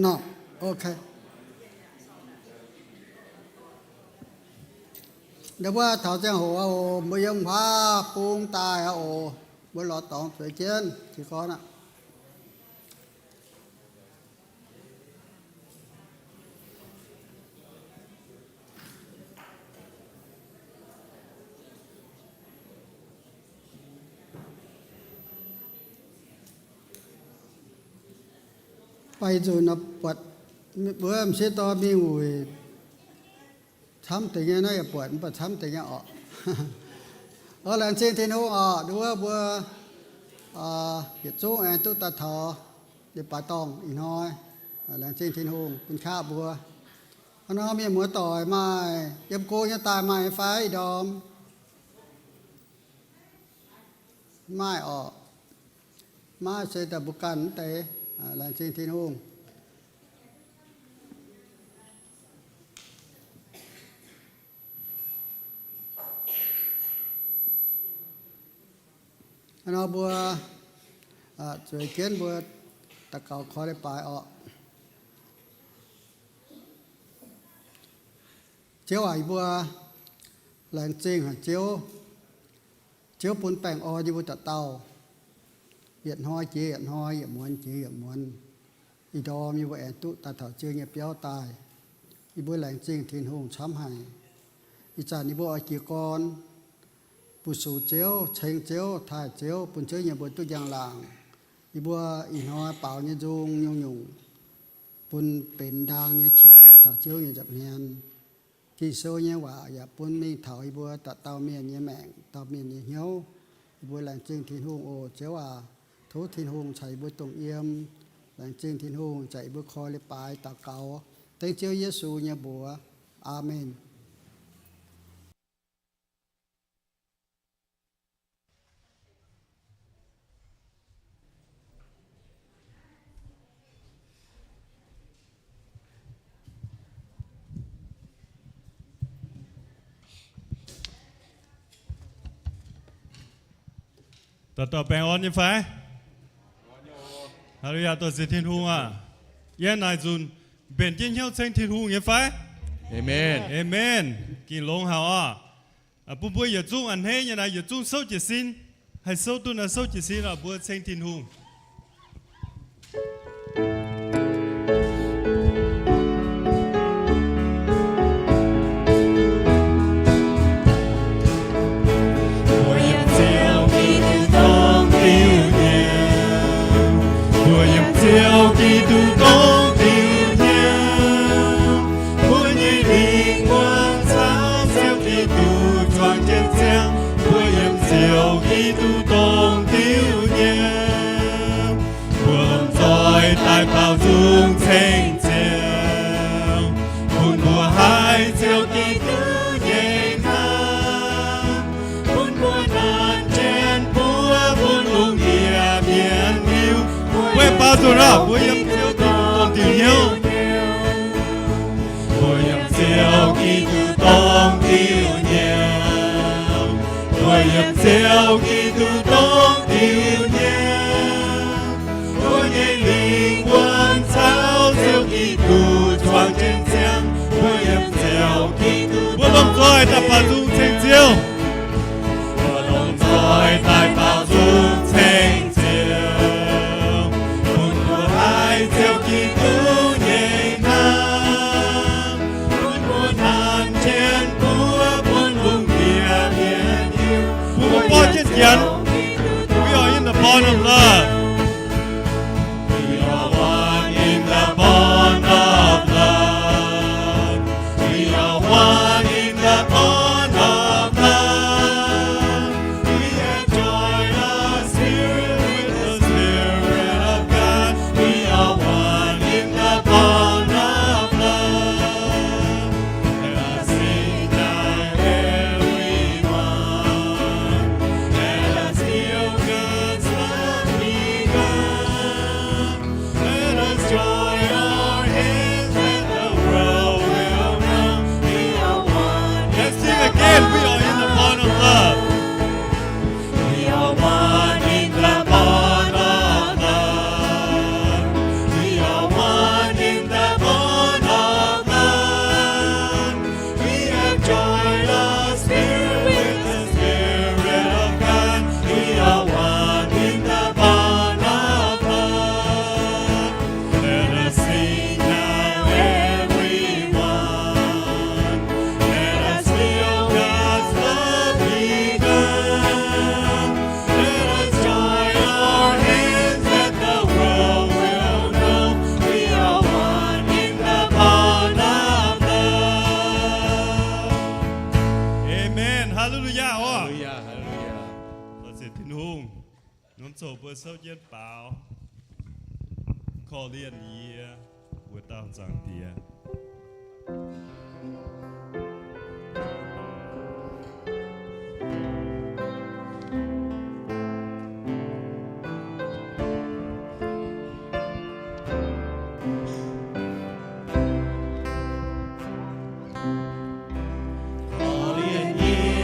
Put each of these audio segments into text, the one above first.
Nor, ok. Ndau wuov taux ziangh hoc aqv oc, mbuo yiem huaav bung daaih aqv oc. Mbuo lorz dorngx zueiz jienv jiez gorn aqv. Baac ih nzunc buatc mbuo m'sieqv dorn mingh wuic camv deix nyei, naaiv yaac buatc mv baac camv deix nyei orqc. Laengz zingh Tin-Hungh orqc, nduov mbuo yietc zungv aengx duqv daaih taux leiz-baaix dorngh ih hnoi. Laengz zingh Tin-Hungh bun qaqv mbuo. Hnangv nor mienh muoz doic maaih yiem go nyei daaih maaih fai ih ndorm? Maaih orqc. Maaih se daaih mbuo ganh mv deix. Laengz zingh Tin-Hungh. Hnangv nor mbuo zueiz jienv mbuo daux gaux koi leiz-baaix orqc. Ziouv aac, yie mbuo laengz zingh haic Ziouv. Ziouv bun baengh orn yie mbuo dauh dauh, yietc hnoi jiex yietc hnoi, yietc muonz jiex yietc muonz. Ih ndorm yie mbuo aengx duqv daaih taux Ziouv nyei biauv daaih. Yie mbuo laengz zingh Tin-Hungh camv haic. Ih zanc yie mbuo oix jiez gorn bun sux Ziouv, ceng Ziouv, taaih Ziouv, bun Ziouv nyei mbuox duqv njang-laangc. Yie mbuo ih hnoi baaux nyei nzung nyungc-nyungc bun benx ndaang nyei qiex mingh taux Ziouv nyei nza'hmien. Ging-Sou nyei waac yaac bun mingh taux yie mbuo dauh dauh mienh nyei maengc, dauh mienh nyei hnyouv. Yie mbuo laengz zingh Tin-Hungh oc. Ziouv aac, tov Tin-Hungh caux yie mbuo dongh yiem. Laengz zingh Tin-Hungh, ziouc yie mbuo koi leiz-baaix daux gaux dengv Ziouv Yesu nyei mbuox. Aamen. Dauh dauh baengh orn nyei fai? Haa^lu^yaa, dorh ziex Tin-Hungh aac. Yie naaic nzunc mbenc jienv hnyouv ceng Tin-Hungh nyei fai? Aamen. Ging longx haic oc. Bun mbuo yietc zungv a'hneiv nyei naaic, yietc zungv souv jiez sin, haih souv duqv naaic souv jiez sin oc, mbuo ceng Tin-Hungh. Mbuo yiem Ziouv Giduc dongh diuh hnyouv. Mbuo yiem Ziouv Giduc dongh diuh hnyouv. Mbuo nyei lingh muangx caux Ziouv Giduc zuangx jienv ziangh. Mbuo yiem Ziouv Giduc dongh diuh hnyouv. Mbuo lomh nzoih daaih baaux nzung ceng Ziouv, bun mbuo haiz Ziouv Giduc nyei hnamv, bun mbuo nanc jienv buov bun lungh ndiev mienh hiuv. Mbuo baaux nzung oc, mbuo yiem Ziouv Giduc dongh diuh hnyouv. Mbuo yiem Ziouv Giduc dongh diuh hnyouv. Mbuo yiem Ziouv Giduc dongh diuh hnyouv. Mbuo nyei lingh wuonh caux Ziouv Giduc zuangx jienv ziangh. Mbuo yiem Ziouv Giduc. Mbuo lomh nzoih daaih baaux nzung ceng Ziouv. Mbuo lomh nzoih daaih baaux nzung ceng Ziouv, bun mbuo haiz Ziouv Giduc nyei hnamv, bun mbuo nanc jienv buov bun lungh ndiev mienh hiuv. Bun mbuo borqv jienv janx, we are in the bond of love. We are one in the bond of love. We are one in the bond Mbuo souv jienv baaux, korv-lienh yie, mbuo dauh Zaangc Diex. Korv-lienh yie,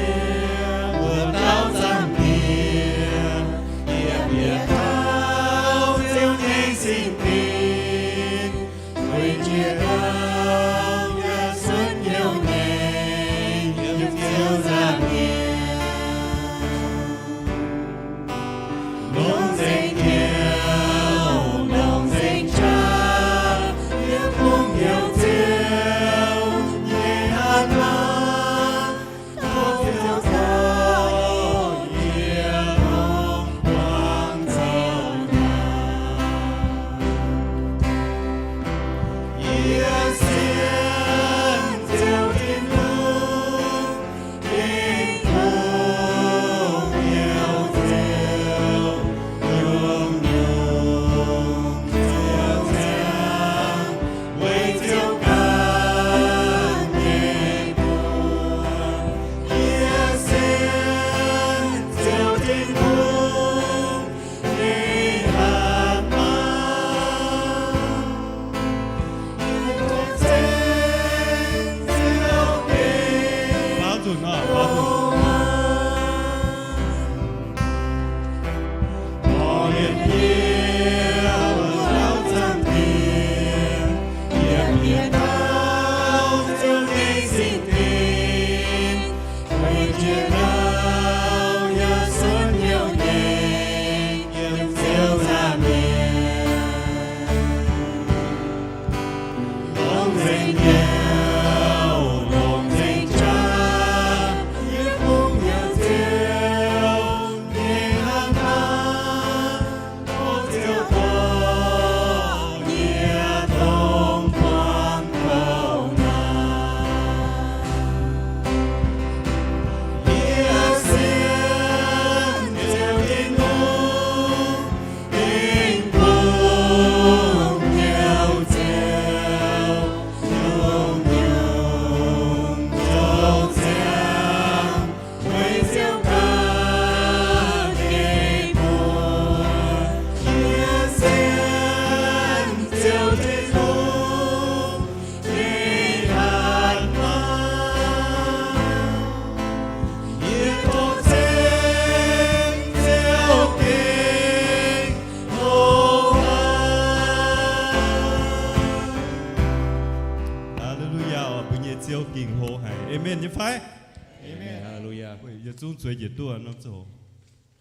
mbuo dauh Zaangc Diex, yie bieqc taux Ziouv nyei singx lingh, weic jiex dauh yaac cuotv hnyouv nyei, yiem Ziouv nzaangc nyei. Longc nzengc hnyouv, longc nzengc qaqv, yiem hungh hnyouv Ziouv nyei hatc maaz, tov Ziouv dorh yie dongh buangh zoux naaic. Yie sienx Ziouv Tin-Hungh, Baaux nzunc oc, baaux nzunc. Korv-lienh yie, mbuo dauh Zaangc Diex, yie bieqc taux Ziouv nyei singx lingh, weic jiex dauh yaac cuotv hnyouv nyei, yiem Ziouv nzaangc nyei. Longc nzengc hnyouv, longc nzengc qaqv, yiem hungh hnyouv Ziouv nyei hatc maaz, tov Ziouv dorh yie dongh buangh kouv naaic. Yie sienx Ziouv Tin-Hungh, gengh bungx hnyouv Ziouv, nyungc-nyungc zoux ziangx, weic Ziouv ganh nyei buonc. Yie sienx Ziouv Tin-Hungh, nyei hatc maaz, yie tov ceng Ziouv gengh hlo haic. Haa^le^lu^yaa oc, mbuo nyei Ziouv gengh hlo haic. Aamen nyei fai? Aamen. Haa^le^lu^yaa. Yietc zungv zueiz njiec duqv norm ziangh hoc.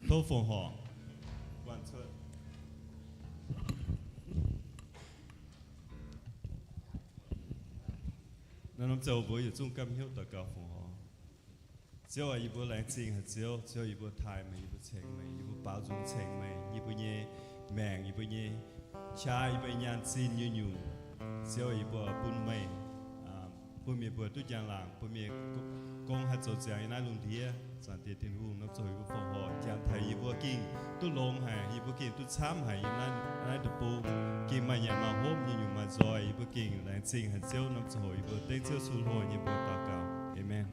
Tov fongc horc. Naaiv norm ziangh hoc mbuo yietc zungv gamh hnyouv daux gaux fongc horc. Ziouv aac, yie mbuo laengz zingh haic Ziouv. Ziouv, yie mbuo taaih meih, yie mbuo ceng meih, yie mbuo baaux nzung ceng meih, yie mbuo nyei maengc, yie mbuo nyei qaqv, yie mbuo nyei nyaanh zinh nyungc-nyungc. Ziouv, yie mbuo bun meih, bun meih mbuo duqv njang-laangc, bun meih gong haih zoux ziangx yiem naaiv lungh ndiev. Zaangc Diex Tin-Hungh, norm ziangh hoc yie mbuo fongc horc, jangx taux yie mbuo gengh duqv longx haic, yie mbuo gengh duqv camv haic yiem naaiv, naaiv deic-bung, gengh maaih nyanc maaih hopv, nyei nyungc maaih nzoih, yie mbuo gengh laengz zingh haic Ziouv. Norm ziangh hoc yie mbuo dengv Ziouv Yesu hlo nyei mbuox daux gaux. Aamen.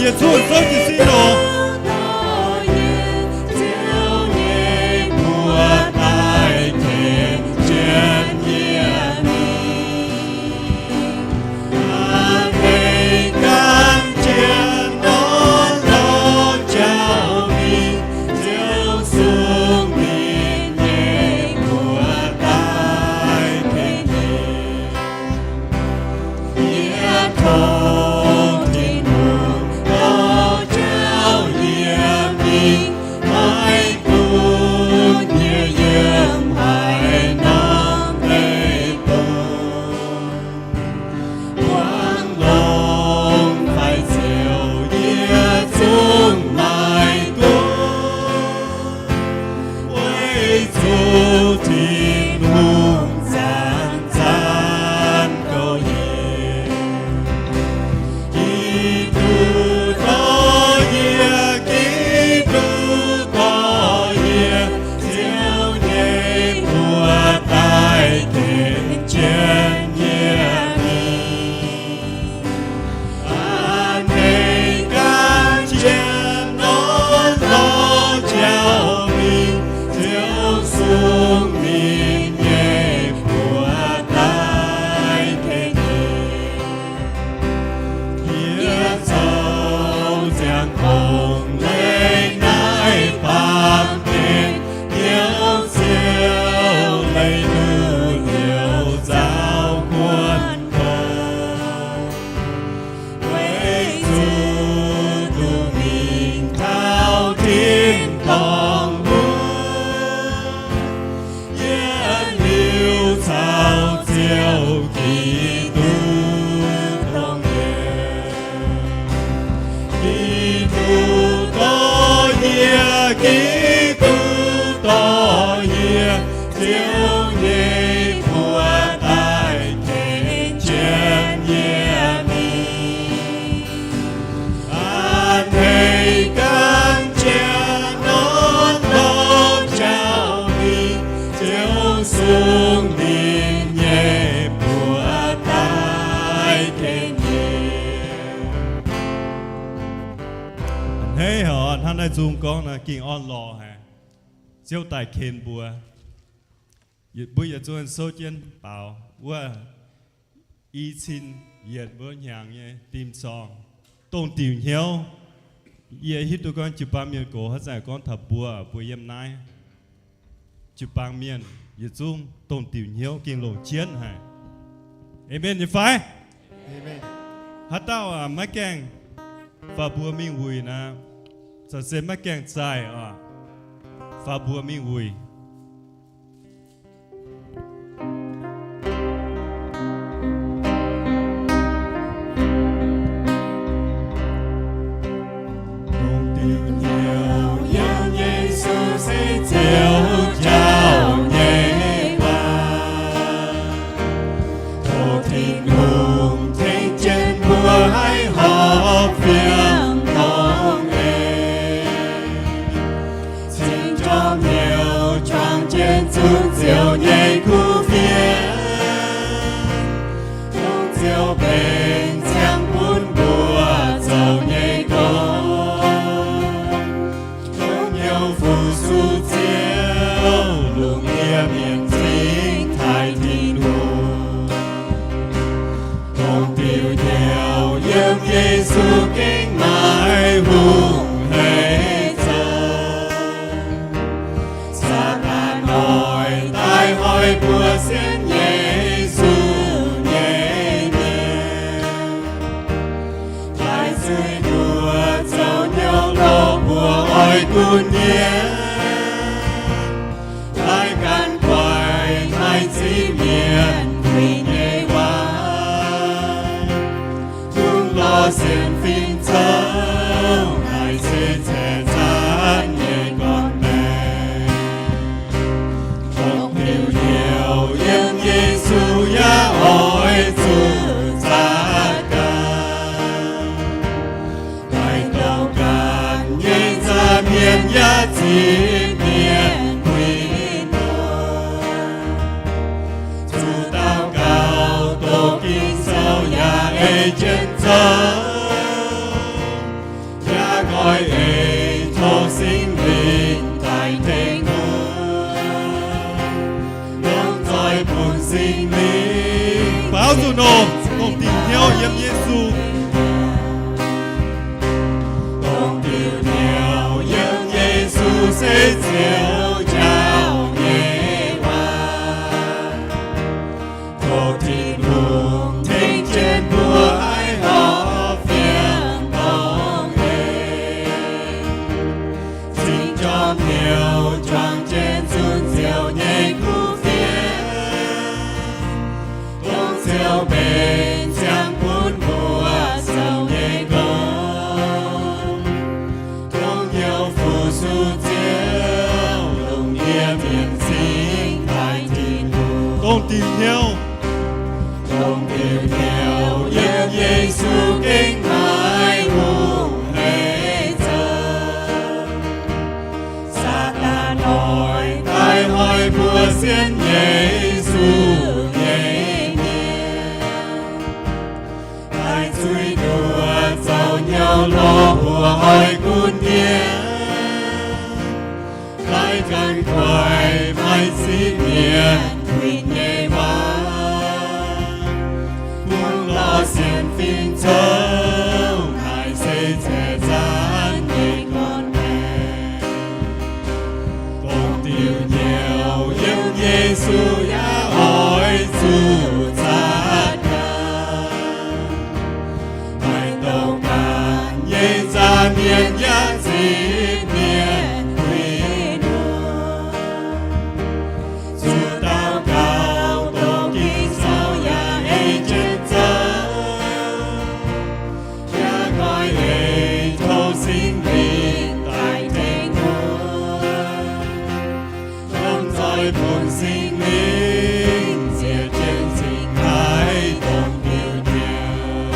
Yietc zungv souv jiez sin oc. Ziouv nyei buoz daaih ken jienv yie mingh. A'hneiv gan jienv norm lorz jauv mingh, Ziouv sung ninh nyei buoz daaih ken yie. Yie tov Tin-Hungh lorz jauv yie mingh, maiv gunv yie yiem haaix norm deic-bung, buangv longx fai ziouc, yie zungv maiv gunv. Weic zuqc Tin-Hungh zanc-zanc gorx yie, Giduc dorh yie, Giduc dorh yie, Ziouv nyei buoz daaih ken jienv yie mingh. A'hneiv gan jienv norm lorz jauv mingh, Ziouv sung ninh nyei buoz daaih ken yie. Yie zoux ziangh dongh leih naaiv baamh gen, Ziouv, Ziouv, leih duqv hnyouv nzauh guon doz. Weic zuqc duqv mingh taux tin-dorngh wuov, yie liuz caux Ziouv Giduc dongh yie. Giduc dorh yie, Giduc dorh yie, Ziouv nyei buoz daaih ken jienv yie mingh. A'hneiv gan jienv norm lorz jauv mingh, Ziouv sung ninh nyei buoz daaih ken yie. A'hneiv haic oc, hnangv naaiv nzung gorngv nor, gengh orn-lorqc haic. Ziouv daaih ken mbuo. Mbuo yietc zungv souv jienv baaux wuov i cin yietc wuov hnyangx nyei theme song, Dongh Diuc Hnyouv. Yie hiuv duqv gorngv jiu-baang mienh gox haaix zanc gorngv taux mbuo, mbuo yiem naaiv jiu-baang mienh yietc zungv dongh diuc hnyouv gengh longc jienv haic. Aamen nyei fai? Haaix dauh maiv gaengh faaux mbuox mingh wuic naaic, caux se maiv gaengh zaih oc, faaux mbuox mingh wuic. Dongh diuc hnyouv yiem Yesu se Ziouv jauv nyei waac. Tov Tin-Hungh tengx jienv mbuo haih horpc fiem dongh eix, cingx jorm hnyouv juangc jienv zunc Ziouv nyei kuv fienx. Dongh Ziouv mbenc ziangx bun mbuo zoux nyei gong. Dongh hnyouv fu-sux Ziouv, lungh ndiev mienh cingx taaih Tin-Hungh. Dongh diuc hnyouv yiem Yesu gengh maaih hungh hleix zoux. Saadaan noic daaih hoic mbuo sienx Yesu nyei mienh, laaix zuiz nduoh zoux hnyouv lorh mbuo oix gunv nyienh. Laaix gan guaix maaih ziex mienh tuix nyei waac, kungx lorz sienx fim zoux, naaic se caeqv zaanv nyei gorn-baengx. Dongh diuc hnyouv yiem Yesu yaac oix zuqc zaatv gaax. Daaih douc ganh nyei nza'hmien yaac zipv mienh kuinx nor. Zuqc daux gaux doqc Ging-Sou yaac ei jienv zoux. Goiv eix tov Singx Lingh daaih tengx mbuo, dongh zoih bun Singx Lingh baaux zuqc nor, dongh diuh hnyouv yiem Yesu. Dongh diuh hnyouv yiem Yesu se Ziouv njaaux nyei waac. Tov Tin-Hungh tengx jienv mbuo haih horpc fiem dongh eix. Cingx jorm hnyouv juangc jienv zunc Ziouv nyei kuv fienx, dongh Ziouv mbenc ziangh bun mbuo zoux nyei gong. Dongh hnyouv fu-sux Ziouv, longc yie mienh cingx daaih Tin-Hungh. Dongh diuh hnyouv, dongh diuh hnyouv yiem Yesu gengh maiv hungh heix zoux. Saadaan noic daaih hoic mbuo sienx Yesu nyei mienh, daaih zuiz nduoh zoux hnyouv lorz mbuoqc hoic gunv mienh, daaih ganh kuaaiv maaih sin mienh kuinx nyei waac, bun lorz sienx fim cong, naaic se ceix zaanv nyei gorn-baengx. Dongh diuh hnyouv yiem Yesu yaac oix zuqc caatv ganh. Maaih douc ganh nyei nzaanx mienh yaac zipv mienh kuinx nor, zuqc daux gaux doqc Ging-Sou yaac ei jienv zoux. Yaac goiv eix tov Singx Lingh daaih tengx mbuo, dongh zoih bun Singx Lingh ziec jienv cingx haiz dongh diuh hnyouv.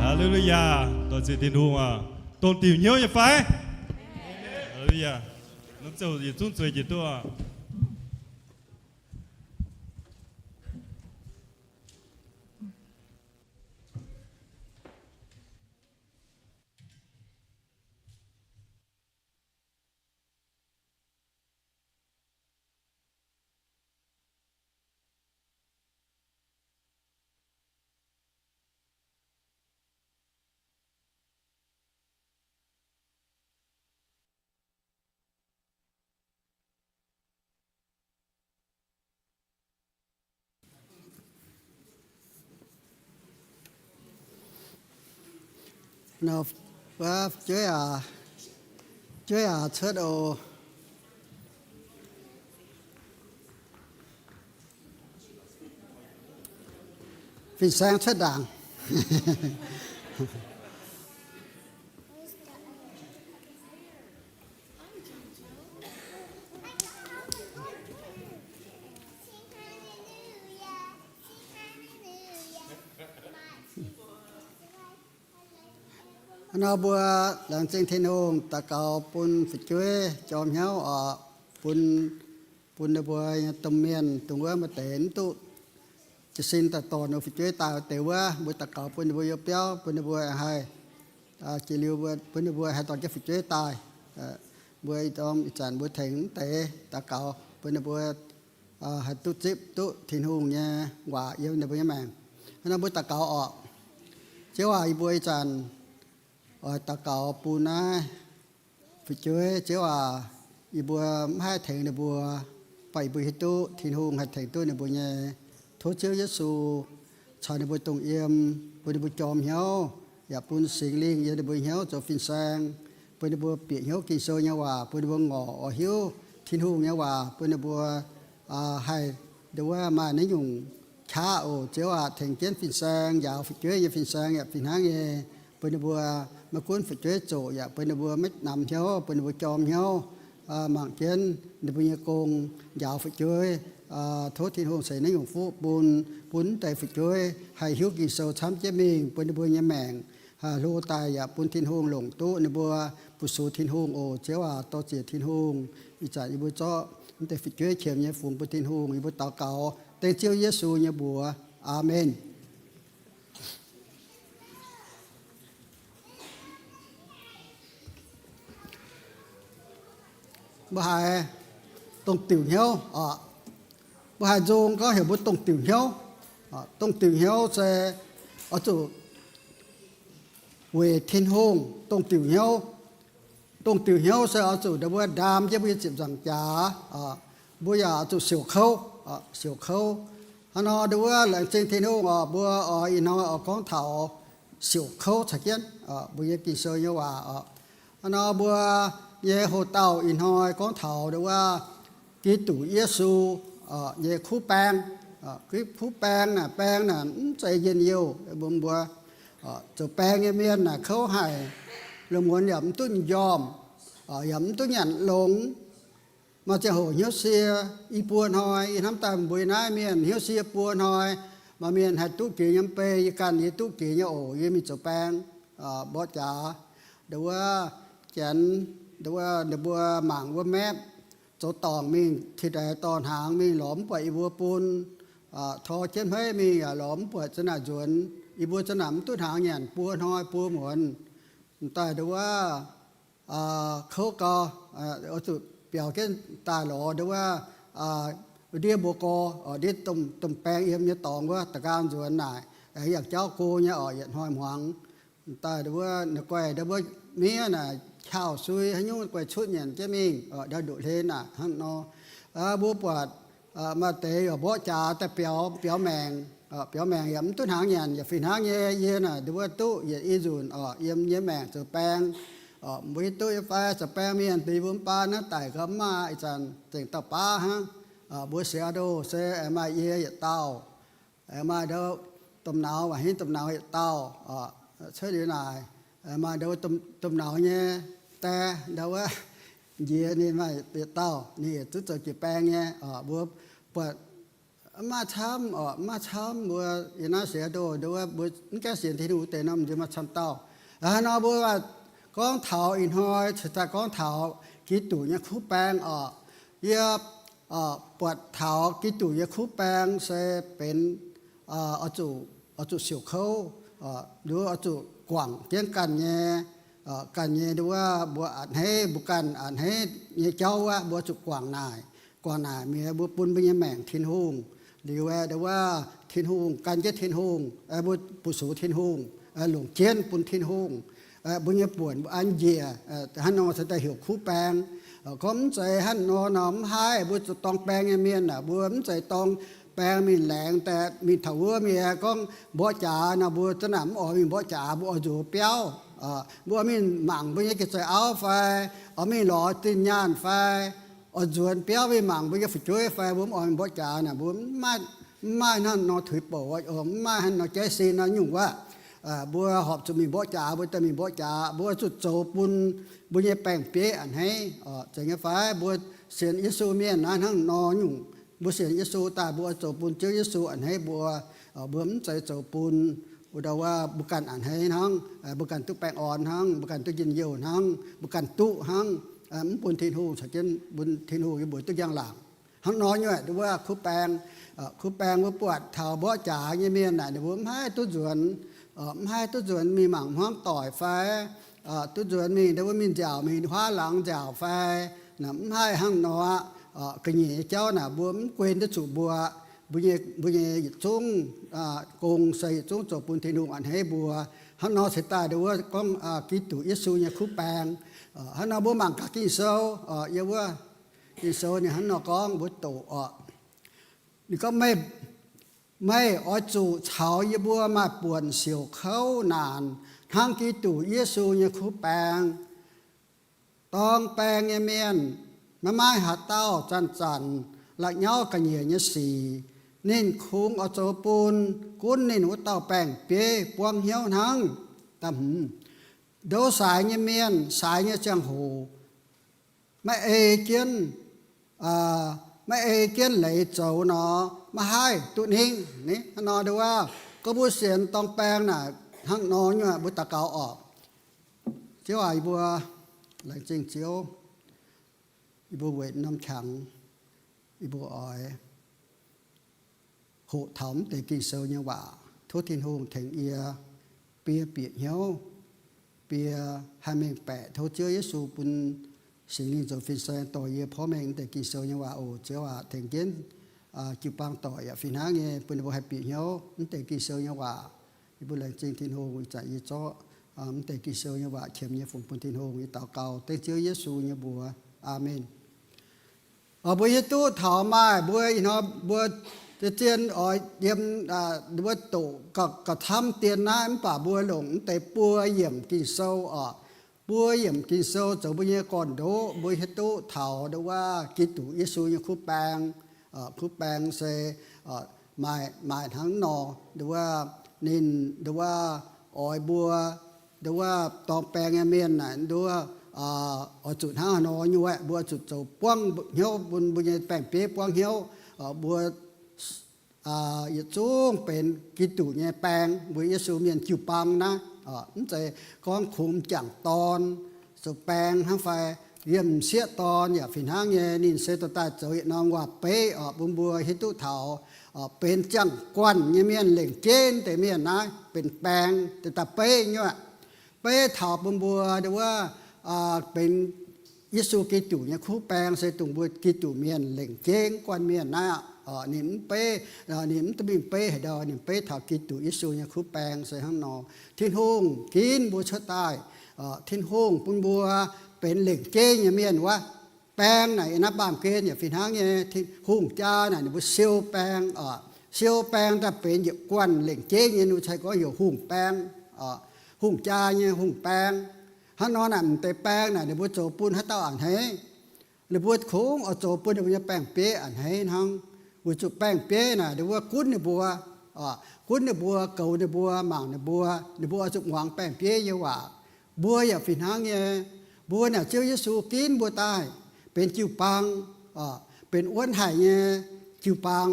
Haa^le^lu^yaa, dorh ziec Tin-Hungh aac. Dongh diuh hnyouv nyei fai? Haa^le^lu^yaa. Norm ziouc yietc zungv zueiz jiex duqv aac. Nor, wuov fu'jueiv aac, fu'jueiv aac, cuotv oc. Fin-saeng cuotv ndaangc. Nor mbuo laengz zingh Tin-Hungh, daux gaux bun fu'jueiv jorm hnyouv oc, bun, bun ninh mbuo nyei domh mienh dongh wuov maaih deix mv duqv jiez sin daaih dorh ninh fu'jueiv daaih wuov deix wuov, mbuo daux gaux bun ninh mbuo youh biauv, bun ninh mbuo haih, jiex liuz bun ninh mbuo haih dorh jienv fu'jueiv daaih. Mbuo ih dorm ih zanc mbuo tengx mv deix daux gaux bun ninh mbuo haih duqv zipv duqv Tin-Hungh nyei waac yiem ninh mbuo nyei maengc. Nor mbuo daux gaux oc. Ziouv aac, yie mbuo ih zanc oix daux gaux bun naaiv fu'jueiv. Ziouv aac, yie mbuo mv haih tengx ninh mbuo, mv baac yie mbuo hiuv duqv Tin-Hungh haih tengx duqv ninh mbuo nyei. Tov Ziouv Yesu caux ninh mbuo dongh yiem, bun ninh mbuo jorm hnyouv, yaac bun Singx Lingh yiem ninh mbuo hnyouv zoux fin-saeng, bun ninh mbuo bieqc hnyouv Ging-Sou nyei waac, bun ninh mbuo ngorc oix hiuv Tin-Hungh nyei waac, bun ninh mbuo haih nduov maaih naaiv nyungc qaqv oc. Ziouv aac, tengx jienv fin-saeng, njaaux fu'jueiv nyei fin-saeng yaac fih hnangv nyei, bun ninh mbuo maiv gunv fu'jueiv zoqc, yaac bun ninh mbuo maiv namx hnyouv, bun ninh mbuo jorm hnyouv, mangc jienv ninh mbuo nyei gong, njaaux fu'jueiv. Tov Tin-Hungh ceix naaiv nyungc fuqv bun, bun mv deix fu'jueiv haih hiuv Ging-Sou camv jienv mingh, bun ninh mbuo nyei maengc hlo daaih yaac bun Tin-Hungh longc duqv ninh mbuo fu-sux Tin-Hungh oc. Ziouv aac, dorh ziec Tin-Hungh. Ih zanc yie mbuo zorqv mv deix fu'jueiv qiemx nyei fungx bun Tin-Hungh. Yie mbuo daux gaux dengv Ziouv Yesu nyei mbuox. Aamen. mbuo haiz dongh diuc hnyouv oc. Mbuo haiz nzung gorngv heuc mbuo dongh diuc hnyouv. Dongh diuc hnyouv se oix zuqc weic Tin-Hungh dongh diuc hnyouv. Dongh diuc hnyouv se oix zuqc ndau mbuo ndaam jienv mbuo nyei ziepc nzaangc jaax. Mbuo yaac oix zuqc siouc kouv, siouc kouv. Hnangv nor ndau wuov laengz zingh Tin-Hungh oc, mbuo oix ih hnoi oix gorngv taux siouc kouv caux jienv mbuo nyei Ging-Sou nyei waac oc. Hnangv nor mbuo nyei hoc-dauh ih hnoi gorngv taux ndau wuov Giduc Yesu nyei kuv baeng. Kuv baeng naaic, baeng naaic mv zeiz njien-youh bun mbuo. Zoux baeng nyei mienh naaic kouv haic, lungh muonz yaac mv duqv njormh, yaac mv duqv nyanc longx. Maaih ziangh hoc hnyouv sie i buo hnoi, yie hnamv daaih mbuo naaiv mienh hnyouv sie buo hnoi. Maaih mienh haih duqv jiex nyei mv bei, yie ganh yie duqv jiex nyei oc. Yie mingh zoux baeng mborqv jaax, ndau wuov Janx, ndau wuov ninh mbuo mangc wuov map, zoux dorngc mingh, tiv daix dorh hnaangx mingh lorz mv buatc yie mbuo bun. Tor jienv hmeiv mingh yaac lorz mv buatc za'naaic nzuonx. Yie mbuo za'naaic mv duqv hnaangx nyanc buo hnoi buo muonz. M'daaih ndau wuov kouv gau, oix zuqc biaux jienv daaih lorz ndau wuov ndiev mbuo gorx, ndiev domh baeng yiem nyei dorngx wuov da'nqaang nzuonx naaic, yangh jauv go nyei oc, yietc hnoi hmuangx. M'daaih ndau wuov ninh guaih ndau wuov miev naaic qauv sui haaix nyungc guaih cutv nyanc jienv mingh, ndau nduqc hlen naaic hnangv nor. Mbuo buatc maaih deix yaac mborqv jaax daaih biaux, biaux maengc, biaux maengc yaac mv duqv hnaangx nyanc, yaac fih hnangv nyei. Yie naaic ndau wuov duqv yietc i nzunc oc, yiem nyei maengc zoux baeng. Mbuo hiuv duqv nyei fai, zoux baeng mienh deix mbuo mv baac naaiv daic gau mv maaih, ih zanc zengc dauh baav hnangv. Mbuo Seattle se maaih yie yietc dauh, maaih ndau domh nauz, waac hingv domh nauz yietc dauh cuotv liuz naaic, maaih ndau domh nauz nyei die, ndau wuov njiec ninh maaih yietc dauh, ninh yietc zungv zoux jiex baeng nyei. Mbuo buatc mv maaih camv oc, mv maaih camv. Mbuo yiem naaiv Seattle ndau wuov mbuo mv gaengh sienx Tin-Hungh deix nor, m'nziex maaih camv dauh. Hnangv nor mbuo gorngv taux ih hnoi ceix daaih gorngv taux Giduc nyei kuv baeng oc. Yie buatc taux Giduc nyei kuv baeng se benx oix zuqc, oix zuqc siouc kouv, nduov oix zuqc guangc jienv ganh nyei, ganh nyei ndau wuov mbuo a'hneiv, mbuo ganh a'hneiv nyei jauv wuov, mbuo zuqc guangc naaic. Guangc naaic mienh mbuo bun mbuo nyei maengc Tin-Hungh liuz, ndau wuov Tin-Hungh gan jienv Tin-Hungh, mbuo bu sux Tin-Hungh, longc jienv bun Tin-Hungh. Mbuo nyei buonc mbuo an njiec, hnangv nor se daaih heuc kuv baeng. Gorngv mv zeiz hnangv nor nor mv haih, mbuo zuqc dorng baeng nyei mienh aah, mbuo mv zeiz dorng baeng mingh laengz daaih mingh taux wuov mienh gorngv mborqv jaax nor, mbuo za'naaic mv oix mingh mborqv jaax, mbuo oix nzuonx biauv. Mbuo oix mingh mangc mbuo nyei ga'zei auv fai, oix mingh lorz zinh nyaanh fai, oix nzuonx biauv mingh mangc mbuo nyei fu'jueiv fai, mbuo mv oix mingh mborqv jaax naaic, mbuo mv maaih hnangv nor tuix bouc, mv maaih hnangv nor jaiv sin nor nyungc wuov. Mbuo horpc zuqc mingh mborqv jaax, mbuo daaih mingh mborqv jaax, mbuo zuqc zoux bun mbuo nyei baeng-bieiv a'hneiv. Zeiz nyei fai? Mbuo sienx Yesu mienh naaiv hnangv nor nyungc. Mbuo sienx Yesu daaih mbuo oix zoux bun Ziouv Yesu a'hneiv mbuo. Mbuo mv zeiz zoux bun wuov ndau wuov mbuo ganh a'hneiv hnangv, mbuo ganh duqv baengh orn hnangv, mbuo ganh duqv njien-youh hnangv, mbuo ganh duqv hnangv, mv bun Tin-Hungh caux jienv bun Tin-Hungh yiem mbuo duqv njang-laangc. Hnangv nor nyuoqc ndau wuov kuv baeng, kuv baeng mbuo buatc taux mborqv jaax nyei mienh naaic ninh mbuo mv haih duqv nzuonx, mv haih duqv nzuonx mingh mangc hmuangv doic fai, duqv nzuonx mingh ndau wuov mingh nziaauc, mingh huaav laangz nziaauc fai, naaic mv haih hnangv nor aqv. Ga'nyiec nyei jauv naaic mbuo mv guen duqv zuqc mbuo, mbuo nyei, mbuo nyei yietc zungv gong se yietc zungv zoux bun Tin-Hungh a'hneiv mbuo. Hnangv nor ceix daaih ndau wuov gorngv Giduc Yesu nyei kuv baeng. Hnangv nor mbuo mangc gaax Ging-Sou, yiem wuov Ging-Sou ninh hnangv nor gorngv mbuo doqc oc. Ninh gorngv, meih, meih oix zuqc caux yie mbuo maaih buonc siouc kouv naanc hnangv Giduc Yesu nyei kuv baeng. Dorng baeng nyei mienh maiv maaih haaix dauh zanc-zanc la'nyauv ga'nyiec nyei sic. Ninh kungx oix zoux bun gunv ninh wuov dauh baeng-bieiv buangv hnyouv hnangv. Da'hmz, ndou saaix nyei mienh, saaix nyei ziangh hoc maiv ei jienv, maiv ei jienv leiz zoux nor, maiv haih duqv ningv. Hnangv nor ndau wuov, gorngv mbuo sienx dorng baeng naaic hnangv nor nyuoqc, mbuo daux gaux oc. Ziouv aac, yie mbuo laengz zingh Ziouv, yie mbuo weic norm qangx, yie mbuo oix hoqc taux mv deix Ging-Sou nyei waac. Tov Tin-Hungh tengx yie, bie bieqc hnyouv, bie haih mengh baeqc. Tov Ziouv Yesu bun Singx Lingh zoux fin-saeng dorh yie porv mengh mv deix Ging-Sou nyei waac oc. Ziouv aac, tengx jienv jiu-baang doic yaac fih hnangv nyei bun ninh mbuo haih bieqc hnyouv mv deix Ging-Sou nyei waac. Yie mbuo laengz zingh Tin-Hungh ih zanc yie zorqv mv deix Ging-Sou nyei waac qiemx nyei fungx bun Tin-Hungh. Yie daux gaux dengv Ziouv Yesu nyei mbuox. Aamen. Mbuo hiuv duqv taux maaih mbuo ih hnoi mbuo zien oix yiem wuov doqc gauh camv dien naaiv, mv baac mbuo longc mv deix buo yiemc Ging-Sou oc. Buo yiemc Ging-Sou zoux mbuo nyei gorn-ndoqv, mbuo hiuv duqv taux nduov Giduc Yesu nyei kuv baeng. Kuv baeng se maaih, maaih hnangv nor, nduov ninh, nduov oix mbuo, nduov dorng baeng nyei mienh naaic, nduov oix zuqc hnangv haaix nor nyuoqc, mbuo oix zuqc zoux buangv hnyouv bun mbuo nyei baeng-bieiv buangv hnyouv. Mbuo yietc zungv benx Giduc nyei baeng, mbuo Yesu mienh jiu-baang naaiv. Mv zeiz gorngv kungx m'jangc dorn zoux baeng hnangv fai yiem m'sieqv dorn yaac fih hnangv nyei. Ninh se dorh daaih zoux yietc norm waac-beiv oc, bun mbuo hiuv duqv taux benx ziangh guanh nyei mienh lengc jeiv deix mienh naaiv benx baeng deix daaih beiv nyuoqc. Beiv taux bun mbuo nduov benx Yesu Giduc nyei kuv baeng se dongh mbuo Giduc mienh lengc jeiv guanh mienh naaiv. Ninh mv beiv, ninh mv duqv mingh beiv haaix ndau, ninh beiv taux Giduc Yesu nyei kuv baeng se hnangv nor. Tin-Hungh ginv mbuo cuotv daaih. Tin-Hungh bun mbuo benx lengc jeiv nyei mienh wuov. Baeng naaic yiem naaiv baamh gen yaac fih hnangv nyei. Tin-Hungh jaa naaic ninh mbuo siou baeng oc. Siou baeng daaih benx yietc guanh lengc jeiv nyei, ninh mbuo cai gorngv heuc hungh baeng. Hungh jaa nyei hungh baeng. Hnangv nor naaic m'deix baeng naaic ninh mbuo zoux bun haaix dauh a'hneiv? Ninh mbuo kungx oix zoux bun ninh mbuo nyei baeng-bieiv a'hneiv hnangv. Weic zuqc baeng-bieiv naaic ninh mbuo gunv ninh mbuo, gunv ninh mbuo, goux ninh mbuo, mangc ninh mbuo, ninh mbuo oix zuqc muangx baeng-bieiv nyei waac. Mbuo yaac fih hnangv nyei. Mbuo naaic Ziouv Yesu ginv mbuo daaih benx jiu-baang, benx wuonv haic nyei jiu-baang,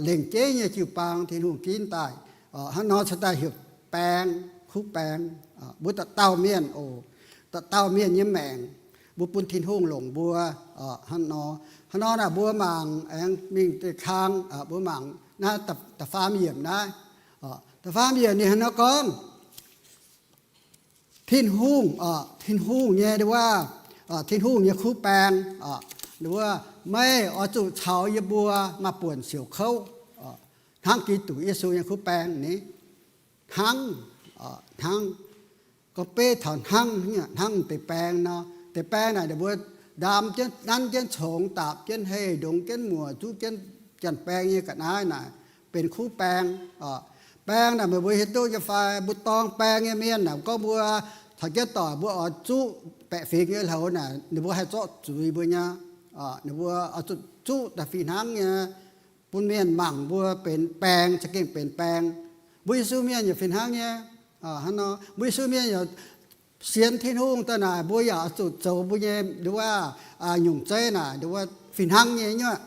lengc jeiv nyei jiu-baang Tin-Hungh ginv daaih. Hnangv nor cingx daaih heuc baeng, kuv baeng. Mbuo dauh dauh mienh oc, dauh dauh mienh nyei maengc, mbuo bun Tin-Hungh longc mbuo. Hnangv nor, hnangv nor naaic mbuo mangc aengx mingh da'kang, mbuo mangc naaiv da'faam yiemc naaiv. Da'faam yiemc ninh hnangv nor gorngv, Tin-Hungh, Tin-Hungh nyei nduov, Tin-Hungh nyei kuv baeng, nduov, meih oix zuqc caux yie mbuo maaih buonc siouc kouv, hnangv Giduc Yesu nyei kuv baeng ni. Hnangv, hnangv, gorngv beiv taux hnangv, hnangv deix baeng nor. Deix baeng naaic ninh mbuo ndaam jienv, nanv jienv congx, daapc jienv heh, ndongx jienv muoc, zuqv jienv janx-baeng nyei ga'naaiv naaic benx kuv baeng. Baeng naaic meih mbuo hiuv duqv nyei fai? Mbuo dorng baeng nyei mienh naaic gorngv mbuo caux jienv doic mbuo oix zuqv baeqc fingx nyei hlouz naaic, ninh mbuo haih zorqv zuiz mbuo nyei. Ninh mbuo oix zuqc zuqv daaih fih hnangv nyei, bun mienh mangc mbuo benx baeng, za'gengh benx baeng. Mbuo Yesu mienh yaac fih hnangv nyei. Hnangv nor mbuo Yesu mienh yaac sienx Tin-Hungh daaih naaic, mbuo yaac oix zuqc zoux mbuo nyei nduov nyungc zeiv naaic nduov fih hnangv nyei nyuoqc.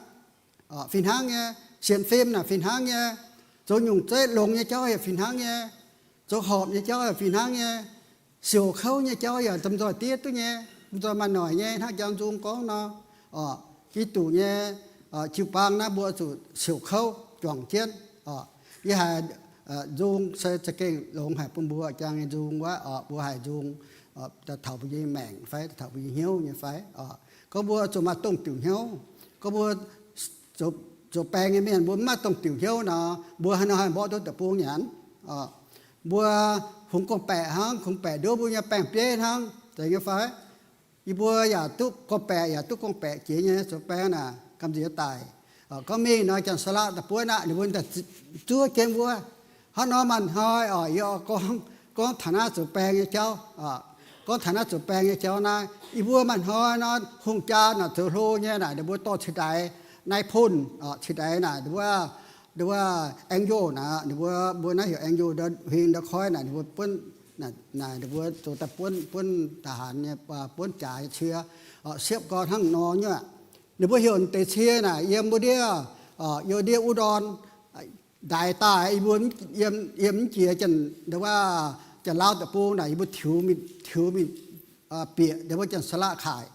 Fih hnangv nyei, sienx fim naaic fih hnangv nyei, zoux nyungc zeiv longx nyei jauv yaac fih hnangv nyei, zoux horpc nyei jauv yaac fih hnangv nyei, siouc kouv nyei jauv yaac domh nzoih diev duqv nyei, domh nzoih maaih noic nyei. Hnangv Jangx Nzung gorngv nor, Giduc nyei jiu-baang naaiv mbuo zuqc siouc kouv juangc jienv. Yie haiz nzung se za'gengh longx haic bun mbuo jangx nyei nzung wuov. Mbuo haiz nzung daaih taux mbuo nyei maengc fai daaih taux mbuo nyei hnyouv nyei fai? Gorngv mbuo zuqc maaih dongh diuc hnyouv. Gorngv mbuo zoux baeng nyei mienh mbuo mv maaih dongh diuc hnyouv nor, mbuo haaix nor haih mborqv duqv deic-bung nyanc? Mbuo kungx gorngv-baeqc hnangv, kungx baeqc nduov mbuo nyei baeng-bieiv hnangv, zeiz nyei fai? Yie mbuo yaac duqv gorngv-baeqc, yaac duqv gorngv-baeqc jiex nyei zoux baeng naaic gamh nziex daic. Gorngv mingh nor, Janx-Saalaqv daaih buonv aqv, ninh mbuo daaih zuov jienv wuov. Hnangv nor maaih hnoi oc, yie oix gorngv, gorngv taux naaiv zoux baeng nyei jauv. Gorngv taux naaiv zoux baeng nyei jauv naaiv, yie mbuo maaih hnoi nor, hungh jaa naaic zoux hlo nyei naaic, ninh mbuo dorh cingx daaix nai punh, cingx daaix naaic, ninh mbuo, ninh mbuo aeng youh naaic, ninh mbuo, mbuo naaiv heuc aeng youh, huing ndau koiv naaic, ninh mbuo buonv, naaic ninh mbuo zoux daaih buonv, buonv ทหาร nyei, buonv jaax nyei cie, siepv gorn hnangv nor nyei. Ninh mbuo heuc deix cie naaic yiem mbuo ndiev, yiem ndiev wuov ndorn ndaix daaih, yie mbuo yiem, yiem mv jiex janx, nduov, Janx-Laauv deic-bung naaic, yie mbuo tiux mingh, tiux mingh bieqc ninh mbuo Janx-Saalaqv kaaix.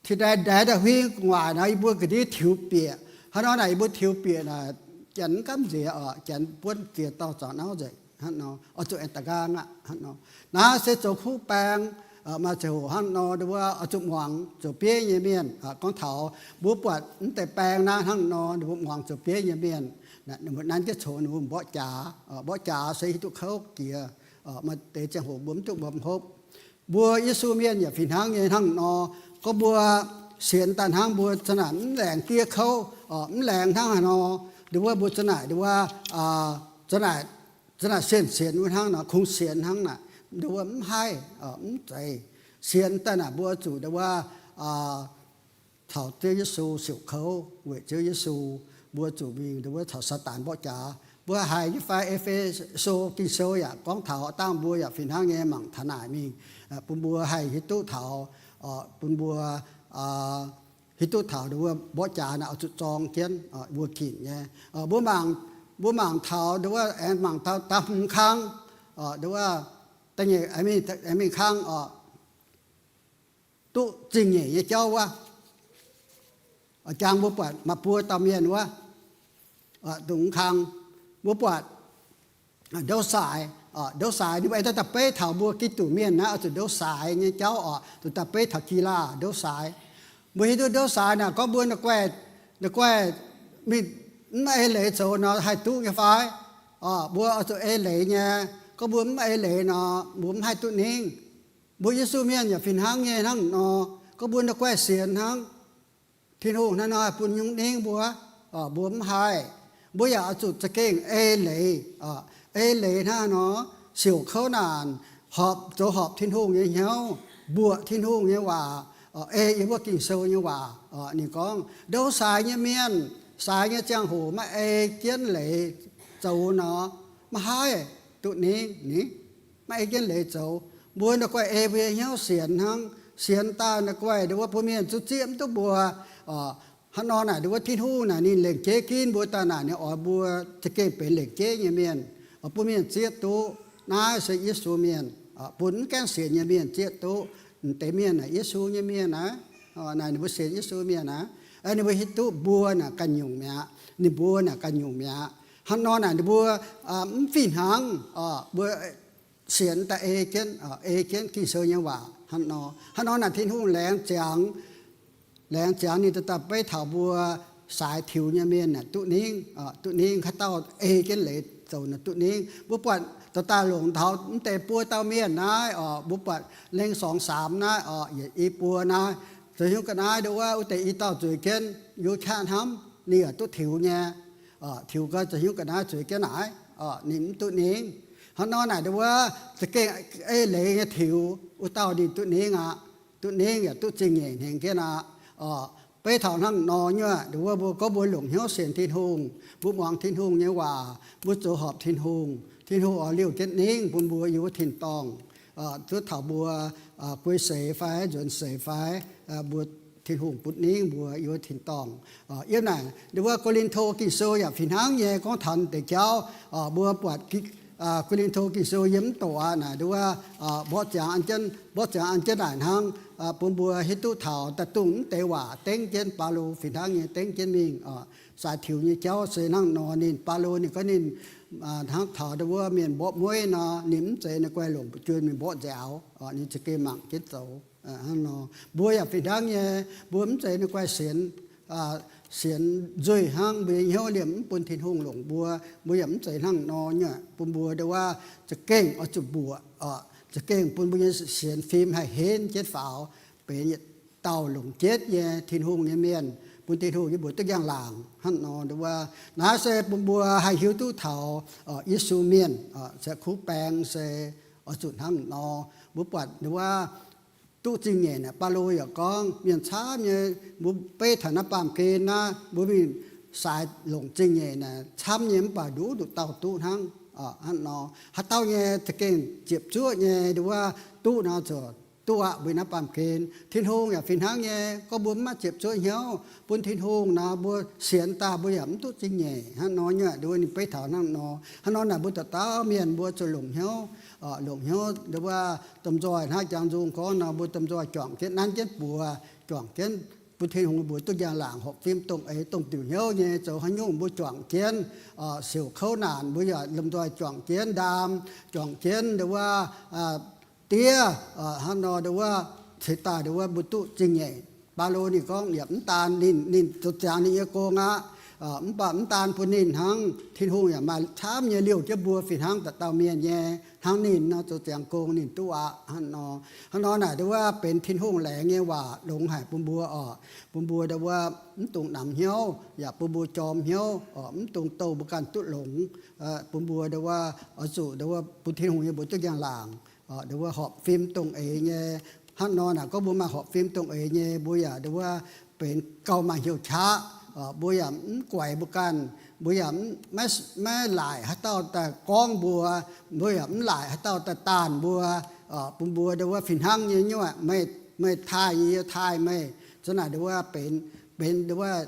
Cingx daaix ndaix daaih huing gu'nguaaic nor, yie mbuo ga'ndiev tiux bieqc. Hnangv nor naaic yie mbuo tiux bieqc naaic, janx mv gamh nziex oc, janx buonv ziex dauh zangc nauv nzengc hnangv nor, oix zuqc aengx da'nqaang aqv hnangv nor. Naaiv se zoux kuv baeng, Maaih ziangh hoc hnangv nor, nduov wuov oix zuqc muangx zoux bieiv nyei mienh. Gorngv taux mbuo buatc mv deix baeng naaiv hnangv nor, ninh mbuo muangx zoux bieiv nyei mienh, ninh mbuo nanv jienv coux ninh mbuo mborqv jaax. Mborqv jaax se hiuv duqv kouv jiex. Maaih deix ziangh hoc mbuo mv duqv wuom hopv. Mbuo Yesu mienh yaac fih hnangv nyei hnangv nor. Gorngv mbuo sienx daaih hnangv mbuo za'naaic mv laengz diev kouv, mv laengz hnangv haaix nor, nduov wuov mbuo za'naaic nduov wuov, za'naaic, za'naaic sienx sienx wuov hnangv nor, kungx sienx hnangv naaic, nduov wuov mv haih, mv zeiz. Sienx daaih naaic mbuo zuqc nduov wuov caux Ziouv Yesu siouc kouv weic Ziouv Yesu, mbuo zuqc mingh nduov wuov caux Saadaan mborqv jaax. Mbuo haiz nyei fai? E^fe^so Ging-Sou yaac gorngv taux dangh mbuo yaac fih hnangv nyei mangc taux naaic mingh, bun mbuo haih hiuv duqv taux, bun mbuo hiuv duqv taux nduov wuov mborqv jaax naaic oix zuqc zorng jienv wuov ginc nyei. Mbuo mangc, mbuo mangc taux nduov wuov aengx mangc taux da'hmz kang, nduov wuov da'nyeic, mingh kang oc, duqv zingh nyeic nyei jauv wuov. Jangx mbuo buatc maaih buo dauh mienh wuov, da'hmz kang, mbuo buatc ndouv saaix. Ndouv saaix ninh mbuo aengx daaih daaih beiv taux mbuo Giduc mienh naaiv oix zuqc ndouv saaix nyei jauv oc, zuqc daaih beiv taux Gilaa ndouv saaix. Mbuo hiuv duqv ndouv saaix naaic gorngv mbuo naaic guaih, naaic guaih mingh mv ei leiz zoux nor haih duqv nyei fai? Mbuo oix zuqc ei leiz nyei. Gorngv mbuo mv ei leiz nor mbuo mv haih duqv ningv. Mbuo Yesu mienh yaac fih hnangv nyei hnangv nor. Gorngv mbuo naaic guaih sienx hnangv, Tin-Hungh hnangv nor haih bun nyungc ningv mbuo, mbuo mv haih. Mbuo yaac oix zuqc za'gengh ei leiz. Ei leiz hnangv nor, siouc kouv naanc, horpc, zoux horpc Tin-Hungh nyei hnyouv, mbuoqc Tin-Hungh nyei waac, ei yiem wuov Ging-Sou nyei waac. Ninh gorngv ndouv saaix nyei mienh, saaix nyei ziangh hoc maiv ei jienv leiz zoux nor, maiv haih duqv ningv ni. Maiv ei jienv leiz zoux. Mbuo naaic guaih ei mbuo nyei hnyouv sienx hnangv. Sienx daaih naaic guaih nduov wuov bun mienh zuqv zieqv mv duqv mbuo. Hnangv nor naaic nduov wuov Tin-Hungh naaic ninh lengc jeiv ginv mbuo daaih naaic ninh oix mbuo za'gengh benx lengc jeiv nyei mienh, oix bun mienh zieqv duqv naaiv se Yesu mienh, bun mv gaengh sienx nyei mienh zieqv duqv. M'deix mienh naaic Yesu nyei mienh aqv. Naaic ninh mbuo sienx Yesu mienh aqv. Ninh mbuo hiuv duqv mbuo naaic ganh nyungc mi'aqv. Ninh mbuo naaic ganh nyungc mi'aqv. Hnangv nor naaic ninh mbuo mv fih hnangv. Mbuo sienx daaih ei jienv, ei jienv Ging-Sou nyei waac hnangv nor. Hnangv nor naaic Tin-Hungh laengz ziangx, laengz ziangx ninh daaih daaih beiv taux mbuo saaix tiux nyei mienh naaic duqv ningv, duqv ningv. Haaix dauh ei jienv leiz zoux naaic duqv ningv. Mbuo buatc daaih daaih longc taux mv deix buo dauh mienh naaiv oc, mbuo buatc lengh sorngx saamx naaiv oc, yietc i buo naaiv, zoux hnyouv ga'naaiv nduov wuov, wuov deix i dauh zueiz jienv yiem qaqv hnamv, ninh yaac duqv tiux nyei. Tiux gau zoux hnyouv ga'naaiv zueiz jienv naaic, ninh mv duqv ningv. Hnangv nor naaic nduov wuov za'gengh ei leiz nyei tiux, wuov dauh ninh duqv ningv aqv. Duqv ningv yaac duqv zingh nyeic hnengx jienv aqv. Beiv taux hnangv nor nyuoqc nduov wuov mbuo gorngv mbuo longc hnyouv sienx Tin-Hungh, mbuo muangx Tin-Hungh nyei waac, mbuo zoux horpc Tin-Hungh, Tin-Hungh oix liouh jienv ningv bun mbuo yiem wuov tin-dorngh. Zuov taux mbuo guei seix fai nzuonx seix fai, mbuo Tin-Hungh butv ningv mbuo yiem wuov tin-dorngh. Yiem naaic nduov wuov Ko^lin^to Ging-Sou yaac fih hnangv nyei gorngv taux deix jauv. Mbuo buatc Ko^lin^to Ging-Sou yiem mv doqc aqv naaic nduov wuov mborqv ziangx an jienv, mborqv ziangx an jienv naaic hnangv, bun mbuo hiuv duqv taux daaih dongh mv deix waac dengv jienv Baulo fih hnangv nyei dengv jienv mingh. Saaix tiux nyei jauv se hnangv nor ninh, Baulo ninh gorngv ninh hnangv taux nduov wuov mienh mborqv mueiv nor, ninh mv zeiz naaic guaih longc fu'jueiv mingh mborqv nziaaux, ninh za'gengh mangc jienv zoux. Hnangv nor mbuo yaac fih hnangv nyei, mbuo mv zeiz naaic guaih sienx, sienx nzuih hnangv, mbuo nyei hnyouv liemh mv bun Tin-Hungh longc mbuo. Mbuo yaac mv zeiz hnangv nor nyuoqc, bun mbuo nduov wuov za'gengh oix zuqc mbuoqc, za'gengh bun mbuo nyei sienx fim haih henv jienv faaux, benx yietc dauh longc jienv nyei Tin-Hungh nyei mienh, bun Tin-Hungh nyei mbuox duqv njang-laangc. Hnangv nor nduov wuov naaiv se bun mbuo haih hiuv duqv taux Yesu mienh, se kuv baeng se oix zuqc hnangv nor. Mbuo buatc nduov wuov duqv zingh nyeic naaic, Baulo yaac gorngv mienh camv nyei, mbuo beiv taux naaiv baamh gen naaiv, mbuo mingh saaix longc zingh nyeic naaic camv nyei, mv baac nduqc nduqc dauh duqv hnangv. Hnangv nor haaix dauh nyei za'gengh ziepc zuoqv nyei nduov wuov duqv nor ziouc duqv aqv. Mbuo naaiv baamh gen Tin-Hungh yaac fih hnangv nyei. Gorngv mbuo mv maaih ziepc zuoqv hnyouv bun Tin-Hungh nor, mbuo sienx daaih mbuo yaac mv duqv zingh nyeic. Hnangv nor nyuoqc nduov ninh beiv taux hnangv nor. Hnangv nor naaic mbuo dauh dauh mienh mbuo zuqc longc hnyouv, longc hnyouv nduov wuov domh nzoih hnangv jangx nzung gorngv nor, mbuo domh nzoih juangc jienv nanv jienv buoz, juangc jienv bun Tin-Hungh mbuox duqv njang-laangc, horpc fim dongh eix dongh diuc hnyouv nyei. Zoux haaix nyungc mbuo juangc jienv siouc kouv naanc, mbuo yaac lomh nzoih juangc jienv ndaam, juangc jienv nduov wuov Yie, hnangv nor nduov wuov, ceix daaih nduov wuov mbuo duqv zingh nyeic. Baulo ninh gorngv yaac mv daan ninh, ninh zoux ziangx ninh nyei gong aqv. Mv baac mv daan bun ninh hnangv, Tin-Hungh yaac maaih camv nyei liouh jienv mbuo fih hnangv dauh dauh mienh nyei. Hnangv ninh nor zoux ziangx gong ninh duqv aqv. Hnangv nor, hnangv nor naaic nduov wuov benx Tin-Hungh laengz nyei waac longx haic bun mbuo oc. Bun mbuo nduov wuov mv dungx namx hnyouv, yaac bun mbuo jorm hnyouv oc, mv dungx douh mbuo ganh duqv longx. Bun mbuo nduov wuov oix zuqc nduov wuov bun Tin-Hungh nyei mbuox duqv njang-laangc, nduov wuov horpc fim dongh eix nyei. Hnangv nor naaic gorngv mbuo maaih horpc fim dongh eix nyei, mbuo yaac nduov wuov benx gauh maaih hnyouv qaqv. Mbuo yaac mv guaix mbuo ganh, mbuo yaac maiv laaic haaix dauh daaih gorngv mbuo, mbuo yaac mv laaic haaix dauh daaih daanh mbuo. Bun mbuo nduov wuov fih hnangv nyei nyuoqc, meih taaih yie, yie taaih meih. Za'naaic nduov wuov benx, benx nduov wuov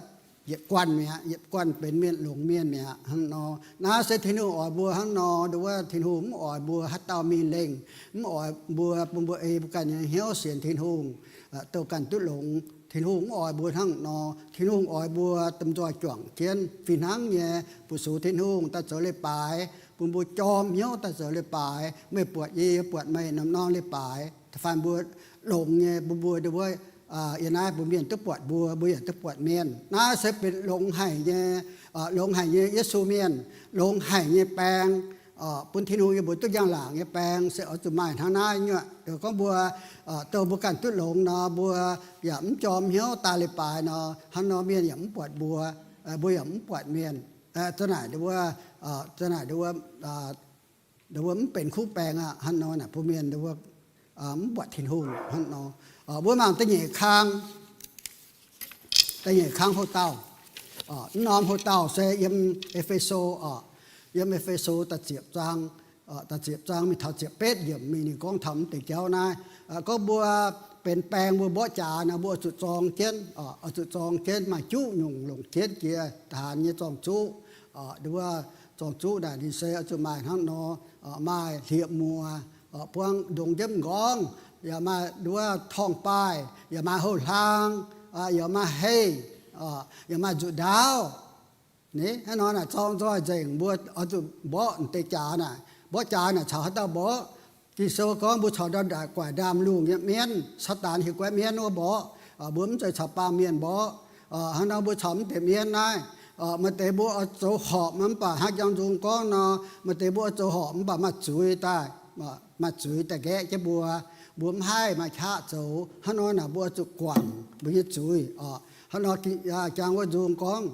yietc guanh mi'aqv, yietc guanh benx mienh longx mienh mi'aqv. Hnangv nor, naaiv se Tin-Hungh oix mbuo hnangv nor nduov wuov, Tin-Hungh mv oix mbuo haaix dauh mingh lengh, mv oix mbuo, bun mbuo ei mbuo ganh nyei hnyouv sienx Tin-Hungh, douh ganh duqv longx. Tin-Hungh mv oix mbuo hnangv nor. Tin-Hungh oix mbuo domh nzoih juangc jienv fih hnangv nyei, fu-sux Tin-Hungh daaih zoux leiz-baaix, bun mbuo jorm hnyouv daaih zoux leiz-baaix. Meih buatc yie, yie buatc meih norm-norm leiz-baaix. Da'faanh mbuo longx nyei, bun mbuo nduov wuov, yie naaiv mbuo mienh duqv buatc mbuo, mbuo yaac duqv buatc mienh. Naaiv se benx longx haic nyei, longx haic nyei Yesu mienh, longx haic nyei baeng, bun Tin-Hungh yie mbuox duqv njang-laangc nyei baeng se oix zuqc maaih hnangv naaiv nyuoqc. Gorngv mbuo douh mbuo ganh duqv longx nor, mbuo yaac mv jorm hnyouv daaih leiz-baaix nor, hnangv nor mienh yaac mv buatc mbuo, mbuo yaac mv buatc mienh. Za'naaic nduov wuov, za'naaic nduov wuov, nduov wuov mv benx kuv baeng aqv. Hnangv nor naaic bun mienh nduov wuov mv buatc Tin-Hungh hnangv nor. Mbuo mangc da'nyeic kang, da'nyeic kang houv dauh. Mv norm houv dauh se yiem E^fe^so oc. Yiem E^fe^so da'ziepc zaang, da'ziepc zaang mingh taux ziepc betv yiemc mingh ninh gorngv taux mv deix jauv naaiv. Gorngv mbuo benx baeng mbuo mborqv jaax nor, mbuo oix zuqc zorng jienv, oix zuqc zorng jienv maaih juqv nyungc longc jienv jiex daanh nyei zorng-zuqv. Nduov wuov zorng-zuqv naaic ninh se oix zuqc maaih hnangv nor, maaih hlieqv-muoc, buangv ndongx jienv m'nqorngv, yaac maaih nduov torngv-baaih, yaac maaih houh hlaang, yaac maaih hei, yaac maaih nzuqc ndaauv. Hnangv nor naaic zorng nzoih nzengc mbuo oix zuqc mborqv deix jaax naaic. Mborqv jaax naaic caux haaix dauh mborqv? Ging-Sou gorngv mbuo caux ndau-ndaaic guaaic ndaamv-lungh nyei mienv, Saadaan hieh guaiv mienv wuov mborqv. Mbuo mv zeiz caux baamh mienh mborqv. Hnangv nor mbuo caux mv deix mienv naaiv, maaih deix mbuo oix zoux horpc mv baac hnangv jang nzung gorngv nor, maaih deix mbuo oix zoux horpc mv baac maaih zuiz daaih, maaih zuiz daaih nqaeqv jienv mbuo. Mbuo mv haih maaih qaqv zoux. Hnangv nor naaic mbuo oix zuqc guangc mbuo nyei zuiz oc. Hnangv nor jang wuov nzung gorngv,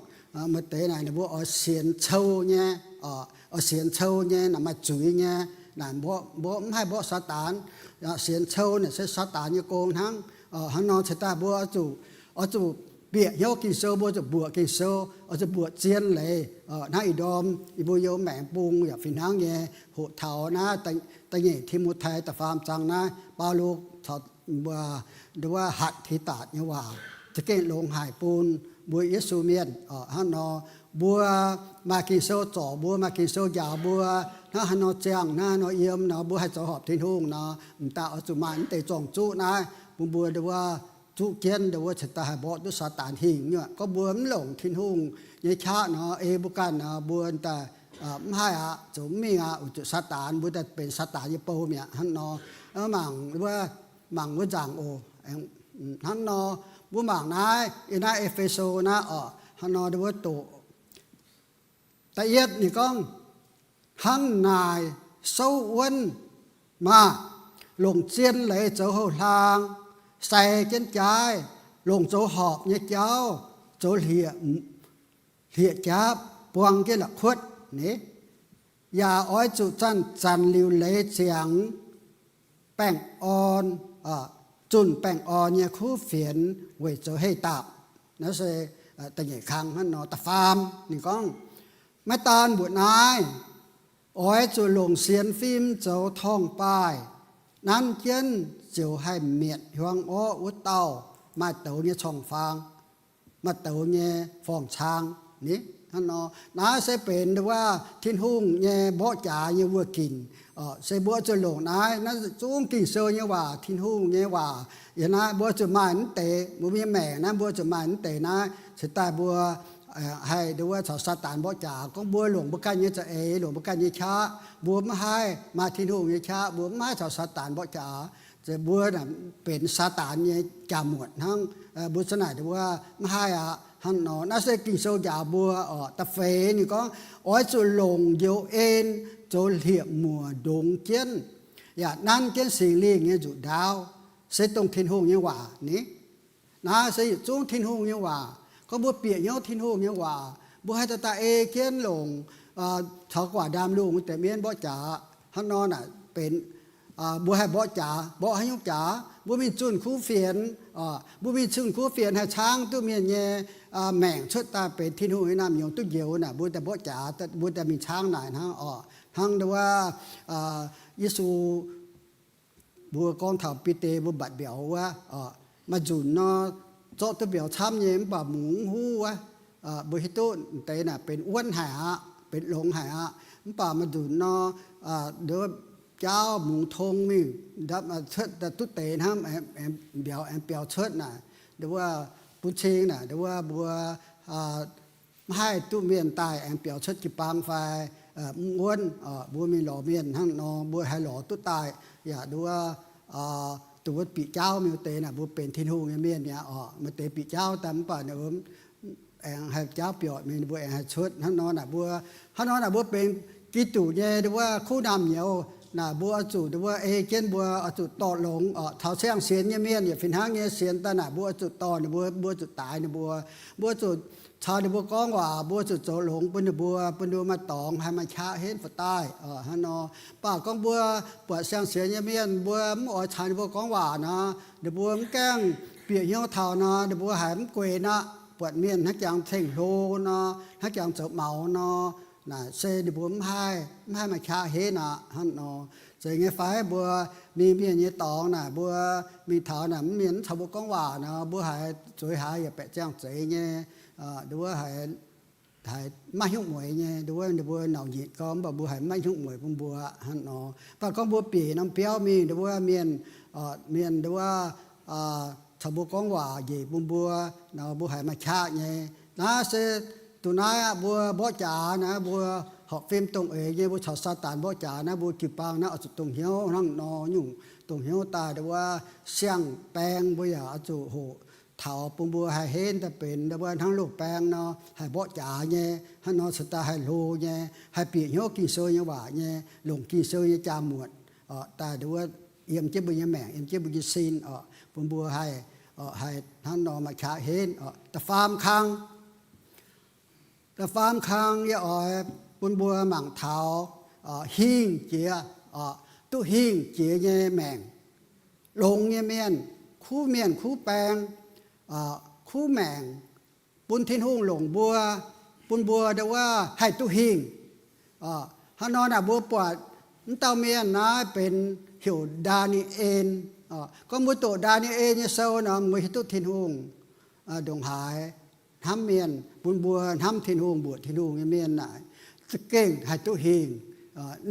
maaih deix naaic ninh mbuo oix sienx cou nyei, oix sienx cou nyei naaic maaih zuiz nyei. Naaic mborqv, mborqv mv haih mborqv Saadaan, sienx cou naaic se Saadaan nyei gong hnangv. Hnangv nor ceix daaih mbuo oix zuqc, oix zuqc bieqc hnyouv Ging-Sou, mbuo zuqc mbuoqc Ging-Sou, oix zuqc mbuoqc zien leiz. Hnangv ih ndorm yie mbuo yiem maengx bung yaac fih hnangv nyei. Hoqc taux naaiv da'nyeic Ti^mo^tai da'faam zaang naaiv, Baulo caux wuov hatc Tidatc nyei waac za'gengh longx haic bun mbuo Yesu mienh. Hnangv nor mbuo maaih Ging-Sou zorc mbuo, maaih Ging-Sou njaaux mbuo, hnangv haaix nor ziangh, hnangv haaix nor yiem nor, mbuo haih zoux horpc Tin-Hungh nor, m'daaih oix zuqc maaih mv deix zorng-zuqv naaiv bun mbuo nduov wuov zuqv jienv nduov wuov ceix daaih haih mborqv duqv Saadaan hingh nyuoqc. Gorngv mbuo mv longc Tin-Hungh nyei qaqv nor, ei mbuo ganh nor, mbuo daaih mv haih aqv, zoux mv mingh aqv, weic zuqc Saadaan, mbuo daaih benx Saadaan nyei bou mi'aqv. Hnangv nor, mangc wuov, mangc wuov nzaangc oc. Hnangv nor, mbuo mangc naaiv, yiem naaiv E^fe^so naaiv oc, hnangv nor nduov wuov doqc. Da'yietv ninh gorngv, hnangv naaic souv wuonv maah! Longc zien leiz zoux houh hlaang, sai jienv jaaiv, longc zoux horpc nyei jauv zoux hlieqv, hlieqv-jaapv, buang jienv la'kuotv nyei. Yaac oix zuqc zanc-zanc liuc leiz ziangx baengh orn, zunh baengh orn nyei kuv fienx weic zoux heh dapc. Naaiv se da'nyeic kang hnangv nor. Da'faam ninh gorngv, maiv daan mbuoqc naaiv, oix zuqc longc sienx fim zoux torngv-baaih, nanv jienv ziouc haih mietc hiuang orqv wuov dauh maaih douz nyei corng-faang, maaih douz nyei forng-cang ni. Hnangv nor, naaiv se benx nduov wuov Tin-Hungh nyei mborqv jaax nyei wuoz ginc. Se mbuo zuqc longc naaiv, naaiv zungv Ging-Sou nyei waac, Tin-Hungh nyei waac. Yiem naaiv mbuo zuqc maaih mv deix, mbuo nyei maengc naaiv mbuo zuqc maaih mv deix naaiv ceix daaih mbuo haih nduov wuov caux Saadaan mborqv jaax. Gorngv mbuo longc mbuo ganh nyei za'eix, longc mbuo ganh nyei qaqv, mbuo mv haih maaih Tin-Hungh nyei qaqv, mbuo mv haih caux Saadaan mborqv jaax. Mbuo benx Saadaan nyei jaa-muotc hnangv. Mbuo za'naaic nduov wuov mv haih aqv. Hnangv nor, naaiv se Ging-Sou njaaux mbuo oc. Da'feix ninh gorngv, oix zuqc longc njoux en zoux hlieqv-muoc ndongx jienv, yaac nanv jienv Singx Lingh nyei nzuqc ndaauv, se dongh Tin-Hungh nyei waac ni. Naaiv se yietc zungv Tin-Hungh nyei waac. Gorngv mbuo bieqc hnyouv Tin-Hungh nyei waac, mbuo haih daaih daaih ei jienv longc caux guaax ndaamv-lungh wuov deix mienv mborqv jaax. Hnangv nor naaic benx mbuo haih mborqv jaax. Mborqv haaix nyungc jaax? Mbuo mingh zunh kuv fienx. Mbuo mingh zunh kuv fienx haih caangv duqv mienh nyei maengc cuotv daaih benx Tin-Hungh nyei naamh nyouz duqv njoux naaic, mbuo daaih mborqv jaax, mbuo daaih mingh caangv naaic hnangv oc. Hnangv nduov wuov Yesu mbuo gorngv taux Bide mbuo mbatc mbiauz wuov, maaih nzunc nor, zorqv duqv mbiauz camv nyei mv baac mungz mv huv wuov. Mbuo hiuv duqv deix naaic benx wuonv haic aqv, benx longx haic aqv. Mv baac maaih nzunc nor, nduov jaauv mungz tong mingh, cuotv duqv deix hnangv, mbiauz aengx biaux cuotv naaic, nduov wuov bun cing naaic, nduov wuov mbuo mv haih duqv mienh daaih aengx biaux cuotv jiu-baang fai mv wuonv. Mbuo mingh lorz mienh hnangv nor, mbuo haih lorz duqv daaih. Yaac nduov wuov, dongh wuov bieqc jaauv mingh wuov deix naaic, mbuo benx Tin-Hungh nyei mienh mi'aqv oc. Maaih deix bieqc jaauv daaih mv baac ninh aengx haih jaauv biorqc mingh, ninh mbuo aengx haih cuotv. Hnangv nor naaic mbuo, hnangv nor naaic mbuo benx Giduc nyei nduov wuov kuv naamh nyouz naaic, mbuo oix zuqc nduov wuov ei jienv mbuo oix zuqc dorh longx oc. Taux siang-sienx nyei mienh yaac fih hnangv nyei, sienx daaih naaic mbuo oix zuqc dorh ninh mbuo, mbuo zuqc daix ninh mbuo, mbuo zuqc caux ninh mbuo gorngv waac, mbuo zuqc zoux longx bun ninh mbuo, bun ninh mbuo maaih dorngx haih maaih qaqv henv fu'daaih. Hnangv nor, mv baac gorngv mbuo buatc siang-sienx nyei mienh, mbuo mv oix caux ninh mbuo gorngv waac nor, ninh mbuo mv gaengh bieqc hnyouv taux nor, ninh mbuo haiz mv gueix aqv. Buatc mienh hnangv jangx ceng-hlo nor, hnangv jangx zoux maux nor, naaic se ninh mbuo mv haih, mv haih maaih qaqv henv aqv. Hnangv nor, zeiz nyei fai? Mbuo mingh mienh nyei dorngx naaic, mbuo mingh taux naaic, mv mienh mv caux mbuo gorngv waac nor, mbuo haiz zueiz haaix yaac baeqc ziangh zeiz nyei, nduov wuov haiz, haiz maiv hnyouv mueiz nyei. Nduov wuov ninh mbuo nauc nyitc gorngv, mv baac mbuo haiz maiv hnyouv mueiz bun mbuo aqv. Hnangv nor, mv baac gorngv mbuo bieqc norm biauv mingh, nduov wuov mienh, mienh nduov wuov caux mbuo gorngv waac njiec bun mbuo nor, mbuo haiz maaih qaqv nyei. Naaiv se duqv naaiv aqv, mbuo mborqv jaax naaiv, mbuo horpc fim dongh eix nyei, mbuo caux Saadaan mborqv jaax naaiv, mbuo jiu-baang naaiv oix zuqc dongh hnyouv hnangv nor nyungc, dongh hnyouv daaih nduov wuov siang-baeng mbuo yaac oix zuqc hoqc taux bun mbuo haih henv daaih benx nduov wuov hnangv loz-baeng nor haih mborqv jaax nyei. Hnangv nor cingx daaih haih hlo nyei, haih bieqc hnyouv Ging-Sou nyei waac nyei, longc Ging-Sou nyei jaa-muotc daaih nduov wuov yiem jienv mbuo nyei maengc, yiem jienv mbuo nyei sin oc, bun mbuo haih, haih hnangv nor maaih qaqv henv oc. Da'faam kang, da'faam kang yie oix bun mbuo mangc taux hingh jiex, duqv hingh jiex nyei maengc, longx nyei mienh, kuv mienh kuv baeng, kuv maengc, bun Tin-Hungh longc mbuo, bun mbuo nduov wuov haih duqv hingh. Hnangv nor naaic mbuo buatc mv dauh mienh naaiv benx heuc Ndaa^ni^en. Gorngv mbuo doqc Ndaa^ni^en nyei sou nor, mbuo hiuv duqv Tin-Hungh ndongc haaix hnamv mienh, bun mbuo hnamv Tin-Hungh, mbuoqc Tin-Hungh nyei mienh naaic za'gengh haih duqv hingh.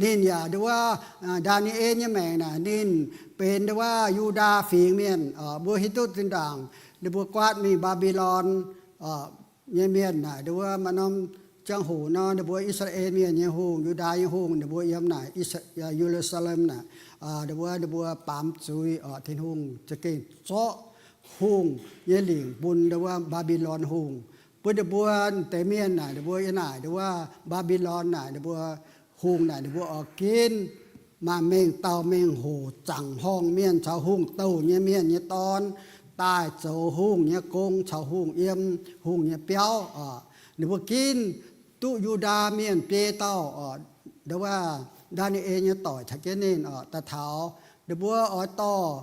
Ninh yaac nduov wuov, Ndaa^ni^en nyei maengc naaic ninh benx nduov wuov Yu^ndaa Fingx Mienh. Mbuo hiuv duqv zinh ndaangc ninh mbuo guaatv mingh Mbaa^mbi^lon nyei mienh naaic, nduov wuov maaih norm ziangh hoc nor, ninh mbuo I^saa^laa^en Mienh nyei hungh, Yu^ndaa nyei hungh, ninh mbuo yiem naaic Ye^lu^saa^lem naaic, nduov wuov ninh mbuo baamz zuiz oc, Tin-Hungh za'gengh zorqv hungh nyei lingc bun nduov wuov Mbaa^mbi^lon Hungh, bun ninh mbuo deix mienh naaic, ninh mbuo yiem naaic nduov wuov Mbaa^mbi^lon naaic, ninh mbuo hungh naaic, ninh mbuo oix ginv maaih mengh dauh mengh hoc zaangc horngh mienh caux hungh douh nyei mienh nyei dorn daaih zoux hungh nyei gong caux hungh yiem hungh nyei biauv oc. Ninh mbuo ginv duqv Yu^ndaa Mienh biei dauh oc, nduov wuov Ndaa^ni^en nyei doic caux jienv ninh oc daaih taux. Ninh mbuo oix dorh,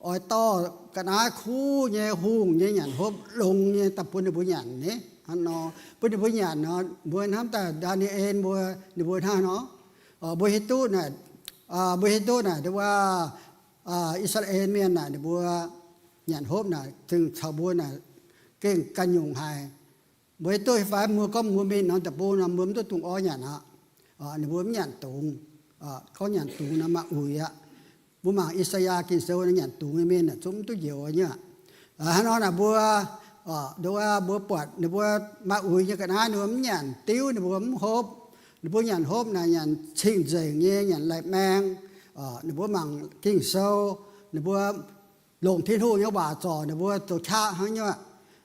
oix dorh ga'naaiv kuv nyei hungh nyei nyanc hopv longx nyei daaih bun ninh mbuo nyanc ni. Hnangv nor, bun ninh mbuo nyanc nor, mbuo hnamv daaih Ndaa^ni^en mbuo, ninh mbuo hnangv nor, mbuo hiuv duqv naaic, mbuo hiuv duqv naaic nduov wuov I^saa^laa^en Mienh naaic, ninh mbuo nyanc hopv naaic zingh caux mbuo naaic gengh ganh nyungc haic. Mbuo hiuv duqv fai? Mbuo gorngv mbuo mingh norm deic-bung nor, mbuo mv duqv dungx orv nyanc aqv. Ninh mbuo mv nyanc dungz. Gorngv nyanc dungz nor maaih uix aqv. Mbuo mangc I^saa^yaa Ging-Sou nor, nyanc dungz nyei mienh zungv mv duqv njoux nyei aqv. Hnangv nor naaic mbuo Nduov mbuo buatc ninh mbuo maaih uix nyei ga'naaiv ninh mbuo mv nyanc diuv, ninh mbuo mv hopv. Ninh mbuo nyanc hopv naaic nyanc cing-nzengc nyei, nyanc laih maeng. Ninh mbuo mangc Ging-Sou, ninh mbuo longc Tin-Hungh nyei waac zorc ninh mbuo zoux qaqv hnangv nyei.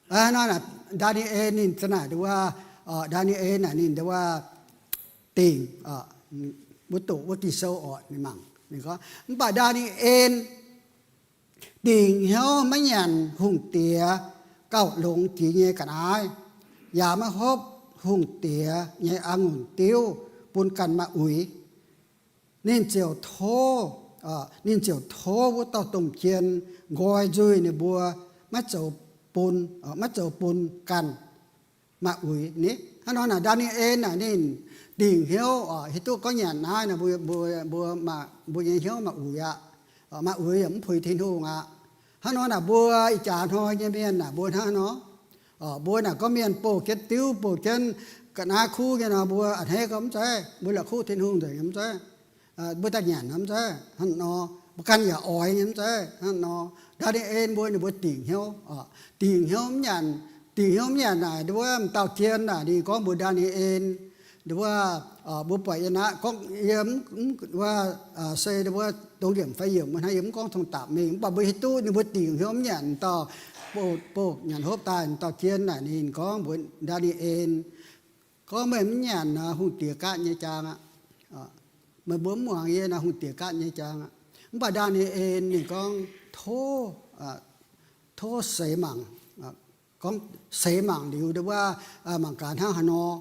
Hnangv nor naaic, Ndaa^ni^en ninh za'naaic nduov, Ndaa^ni^en naaic ninh nduov dingc, mbuo doqc wuov Ging-Sou orqc, ninh mangc, ninh gorngv, mv baac Ndaa^ni^en dingc hnyouv maiv nyanc hungh diex gauh longx jiex nyei ga'naaiv, yaac maiv hopv hungh diex nyei a'ngunc diuv bun ganh maaih uix. Ninh ziouc tov, ninh ziouc tov wuov dauh domh jien nqoi nzuih ninh mbuo, maiv zoux bun, maiv zoux bun ganh maaih uix ni. Hnangv nor naaic, Ndaa^ni^en naaic ninh dingc hnyouv oc, hiuv duqv gorngv nyanc naaiv naaic, mbuo, mbuo, mbuo nyei hnyouv maaih uix aqv. Maaih uix yaac mv puix Tin-Hungh aqv. Hnangv nor naaic, mbuo ih jaax hnoi nyei mienh naaic, mbuo hnangv nor. Mbuo naaic gorngv mienh bouh jienv diuv, bouh jienv ga'naaiv kuv nyei nor, mbuo a'hneiv gorngv mv zeiz, mbuo la'kuqv Tin-Hungh nzengc, mv zeiz. Mbuo daaih nyanc nor mv zeiz hnangv nor, mbuo ganh yaac oix nyei mv zeiz hnangv nor. Ndaa^ni^en mbuo, ninh mbuo dingc hnyouv, dingc hnyouv mv nyanc, dingc hnyouv mv nyanc naaic, nduov wuov m'dauh jien naaic ninh gorngv mbuox Ndaa^ni^en, nduov wuov, mbuo buatc yie naaiv gorngv yie mv, wuov, se nduov wuov dongh yiemc fai yiemc wuov hnangv, yie mv gorngv tong dapc mingh, mv baac mbuo hiuv duqv ninh mbuo dingc hnyouv mv nyanc, dauh bouh, bouh nyanc hopv daaih, dauh jien naaic ninh gorngv mbuox Ndaa^ni^en, gorngv meih mv nyanc naaic, hungh diex gaatv nyei jaang aqv. Meih mbuo mv muangx yie naaic, hungh diex gaatv nyei jaang aqv. Mv baac Ndaa^ni^en ninh gorngv tov, tov seix mangc, gorngv seix mangc liuz nduov wuov, mangc gaax hnangv haaix nor.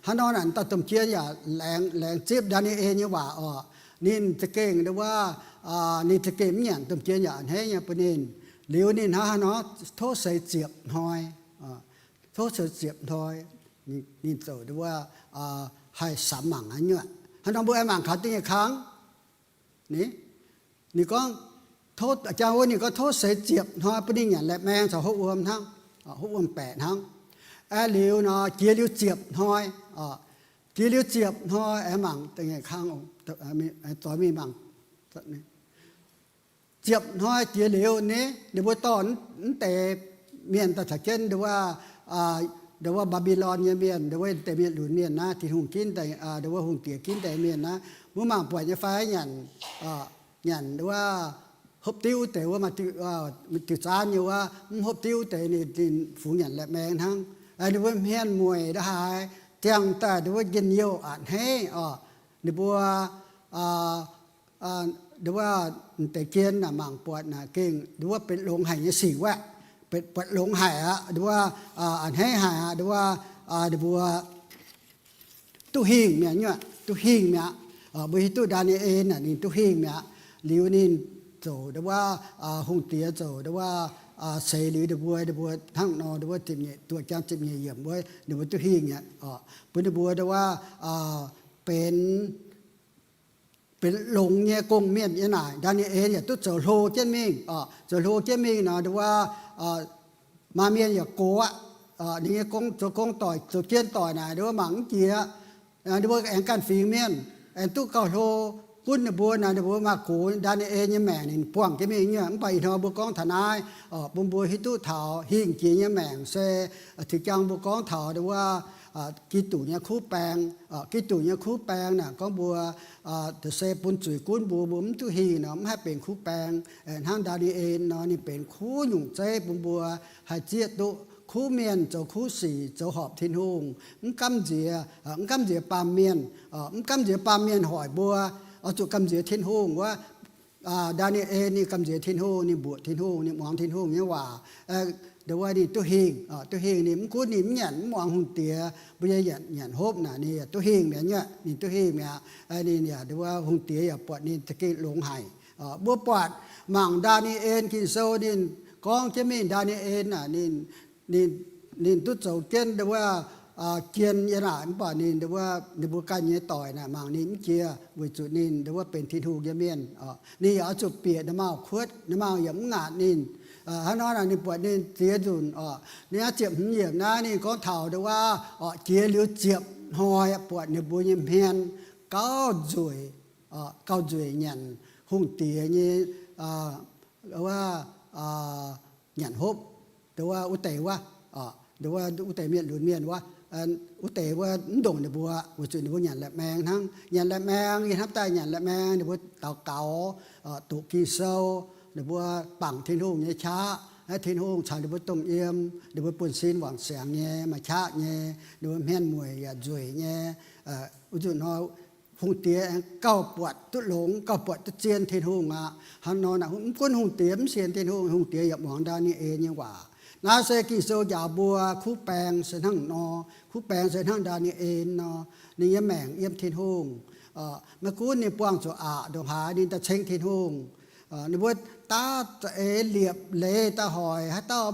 Hnangv nor naaic, dauh domh jien yaac laengz, laengz zipv Ndaa^ni^en nyei waac oc. Ninh za'gengh nduov wuov, ninh za'gengh mv nyanc, domh jien yaac a'hneiv nyei bun ninh. Liuz ninh hnangv haaix nor, tov seix ziepc hnoi. Tov seix ziepc hnoi, ninh zoux nduov wuov, haih samx mangc aqv nyuoqc. Hnangv nor mbuo aengx mangc kaux da'nyeic kang. Ni, ninh gorngv, tov, jangx wuov ninh gorngv tov seix ziepc hnoi bun ninh nyanc laih maeng caux hopv wuom hnangv, hopv wuom-baeqc hnangv. Aeqv, liuz nor, jiex liuz ziepc hnoi, jiex liuz ziepc hnoi aengx mangc da'nyeic kang, zoix mingh mangc. Ziepc hnoi jiex liuz ni, ninh mbuo dorh mv deix mienh daaih caux jienv nduov wuov, nduov wuov Mbaa^mbi^lon nyei mienh, nduov wuov deix mienh lunx mienh naaiv, Tin-Hungh ginv deix, nduov wuov hungh diex ginv deix mienh naaiv, mbuo mangc buatc nyei fai nyanc, nyanc nduov wuov hopv diuv deix wuov, maaih diuh zaanv nyei wuov, mv hopv diuv deix ninh, ninh fungx nyanc laih maeng hnangv. Ninh mbuo hmien mueic ndongc haaix, ziangh daaih nduov wuov njien-youh a'hneiv oc. Ninh mbuo nduov wuov deix jien naaic mangc buatc naaic gengh nduov wuov benx longx haic nyei sic wuov, buatc longx haic aqv, nduov wuov a'hneiv haic aqv, nduov wuov ninh mbuo duqv hingh mi'aqv, duqv hingh mi'aqv. Mbuo hiuv duqv Ndaa^ni^en naaic ninh duqv hingh mi'aqv. Liuz ninh zoux nduov wuov, hungh diex zoux nduov wuov, seix liuz ninh mbuo, ninh mbuo hnangv nor nduov wuov ziepc nyeic, duoh jangx ziepc nyeic yiemc wuov ninh mbuo duqv hingh mi'aqv. Bun ninh mbuo nduov wuov benx benx longx nyei gong-mienh nyei naaic, Ndaa^ni^en yaac duqv zoux hlo jienv mingh oc. Zoux hlo jienv mingh nor, nduov wuov, maaih mienh yaac gox aqv. Ninh nyei gong, zoux gong doic, zoux jien doic naaic, nduov wuov mangc mv jiex. Nduov wuov aengx ganh fingx mienh, aengx duqv gauh hlo, gunv ninh mbuo naaic, ninh mbuo maaih gox Ndaa^ni^en nyei maengc ninh buangh jienv mingh nyei. Mv baac ih hnoi mbuo gorngv taux naaiv oc, bun mbuo hiuv duqv taux hingh jiex nyei maengc se, zinh jangx mbuo gorngv taux nduov wuov, Giduc nyei kuv baeng, Giduc nyei kuv baeng naaic gorngv mbuo, se bun zuiz gunv mbuo, mbuo mv duqv hingh nor, mv haih benx kuv baeng. Hnangv Ndaa^ni^en nor, ninh benx kuv nyungc zeiv bun mbuo haih zieqv duqv kuv mienh zoux kuv sic, zoux horpc Tin-Hungh, mv gamh nziex, mv gamh nziex baamh mienh, mv gamh nziex baamh mienh hoic mbuo, oix zuqc gamh nziex Tin-Hungh wuov. Ndaa^ni^en ninh gamh nziex Tin-Hungh, ninh mbuoqc Tin-Hungh, ninh muangx Tin-Hungh nyei waac. Nduov wuov ninh duqv hingh, duqv hingh ninh mv gunv ninh mv nyanc mv muangx hungh diex, mbuo nyei nyanc, nyanc hopv naaic ninh yaac duqv hingh mi'aqv nyuoqc, ninh duqv hingh mi'aqv. Ninh yaac nduov wuov hungh diex yaac buatc ninh za'gengh longx haic. Mbuo buatc mangc Ndaa^ni^en Ging-Sou ninh gorngv jienv mingh Ndaa^ni^en naaic ninh, ninh, ninh duqv zoux jienv nduov wuov, jien yie naaic, mv baac ninh nduov wuov ninh mbuo ganh nyei doic naaic mangc ninh mv jiex weic zuqc ninh nduov wuov benx Tin-Hungh nyei mienh. Ninh yaac oix zuqc bieqc ninh maauh kuotv, ninh maauh yaac mv ngaatc ninh. Hnangv nor naaic ninh buatc ninh ziex nzunc oc. Ninh naaiv ziepc hmz yiemc naaiv ninh gorngv taux nduov wuov oc, jiex liuz ziepc hnoi buatc ninh mbuo nyei hmien gauh nzueic, gauh nzueic nyanc hungh diex nyei, wuov, nyanc hopv. wuov, wuov deix wuov, wuov deix mienh lunx mienh wuov, wuov deix wuov mv ndongc ninh mbuo, weic zuqc ninh mbuo nyanc laeqc maeng hnangv. Nyanc laeqc maeng, yie hnamv daaih nyanc laeqc maeng, ninh mbuo daux gaux, doqc Ging-Sou, ninh mbuo bangc Tin-Hungh nyei qaqv, Tin-Hungh caux ninh mbuo dongh yiem, ninh mbuo buonv-sin wangc siangx nyei, maaih qaqv nyei, ninh mbuo hmien mueic yaac nzueic nyei. Wuov nzunc nor, hungh diex aengx gauh buatc duqv longx, gauh buatc duqv zien Tin-Hungh aqv. Hnangv nor naaic, mv gunv hungh diex mv sienx Tin-Hungh, hungh diex yaac muangx Ndaa^ni^en nyei waac. Naaiv se Ging-Sou njaaux mbuo, kuv baeng se hnangv nor. Kuv baeng se hnangv Ndaa^ni^en nor. Ninh nyei maengc yiem Tin-Hungh. Maiv gunv ninh buangh zuqc aqc ndongc haaix, ninh daaih ceng Tin-Hungh. Ninh mbuo daav za'eix liepc leiz daaih hoic, haaix dauh,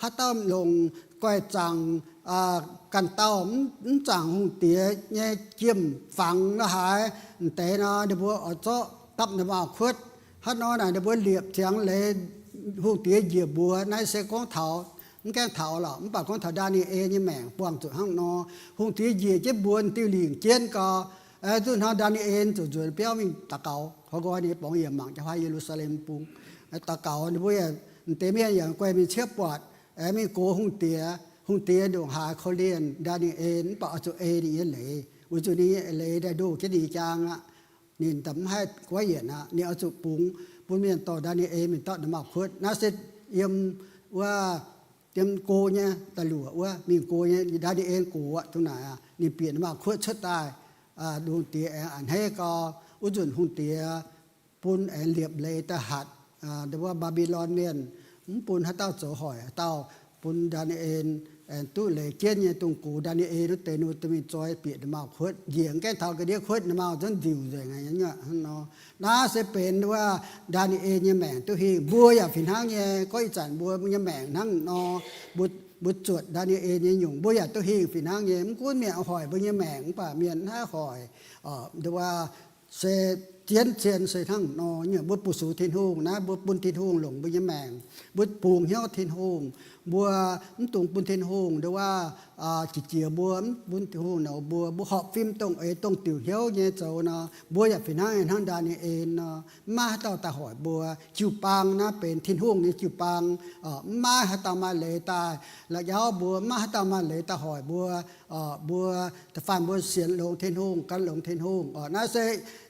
haaix dauh longc guaih zaangc, ganh dauh mv zaangc hungh diex nyei jiem-fangx lo haaix, m'deix nor ninh mbuo oix zorqv dapv nda maauh kuotv. Hnangv nor naaic ninh mbuo liepc ziangx leiz, hungh diex njiec mbuox. Naaiv se gorngv taux, mv gaengh taux lorqc, mv baac gorngv taux Ndaa^ni^en nyei maengc buangh zuqc hnangv nor. Hungh diex njiec jienv mbuox diuh lingc jienv gau. Zuqc hnangv Ndaa^ni^en zuqc nzuonx biauv mingh daux gaux, hov nqoi ninh borngz yiem mangc jaa-huaav Ye^lu^saa^lem Bung. Daux gaux ninh mbuo, m'deix mienh yaac guei mingh ciepv buatc, mingh gox hungh diex. Hungh diex ndongc haaix korv-lienh Ndaa^ni^en, mv baac oix zuqc ei ninh nyei leiz, weic zuqc ninh nyei leiz daaih ndoh jienv ninh jaang aqv. Ninh daaih mv haih guaiv yienc aqv. Ninh oix zuqc bungx bun mienh dorh Ndaa^ni^en mingh dapv nda maauh kuotv. Naaiv se yiem wuov yiem go nyei da'luoqc wuov, mingh go nyei, Ndaa^ni^en gox aqv. Dongh naaic ninh bieqc nda maauh kuotv cuotv daaih, hungh diex aengx a'hneiv gau. Wuov nzunc hungh diex bun aengx liepc leiz daaih hatc wuov Mbaa^mbi^lon mienh, mv bun haaix dauh zoux hoic haaix dauh, bun Ndaa^ni^en aengx duqv leiz jienv nyei. Dongh gox Ndaa^ni^en wuov deix ninh mbuo duqv mingh zoi bieqc nda maauh kuotv, njiec gaengh taux ga'ndiev kuotv, nda maauh zungv ndiuc nzengc aqv. Hnangv nor, naaiv se benx wuov Ndaa^ni^en nyei maengc duqv hingh. Mbuo yaac fih hnangv nyei. Gorngv ih zanc mbuo nyei maengc hnangv nor, mbuo, mbuo zuotc Ndaa^ni^en nyei nyungc, mbuo yaac duqv hingh fih hnangv nyei. Mv gunv mienh hoic mbuo nyei maengc, mv baac mienh mv haih hoic. Nduov se jienv cien se hnangv nor nyei. Mbuo bu sux Tin-Hungh naaiv, mbuo bun Tin-Hungh longc mbuo nyei maengc, mbuo bungx hnyouv Tin-Hungh, mbuo mv dungx bun Tin-Hungh nduov jiex jiex mbuo, mv bun Tin-Hungh nouz mbuo. Mbuo horpc fim dongh eix dongh diuc hnyouv nyei zoux nor, mbuo yaac fih hnangv hnangv Ndaa^ni^en nor, mv maaih haaix dauh daaih hoic mbuo. Jiu-baang naaiv benx Tin-Hungh nyei jiu-baang, mv maaih haaix dauh maaih leiz daaih la'nyauv mbuo, mv maaih haaix dauh maaih leiz daaih hoic mbuo. Mbuo da'faanh mbuo sienx longx Tin-Hungh, gan longx Tin-Hungh. Naaiv se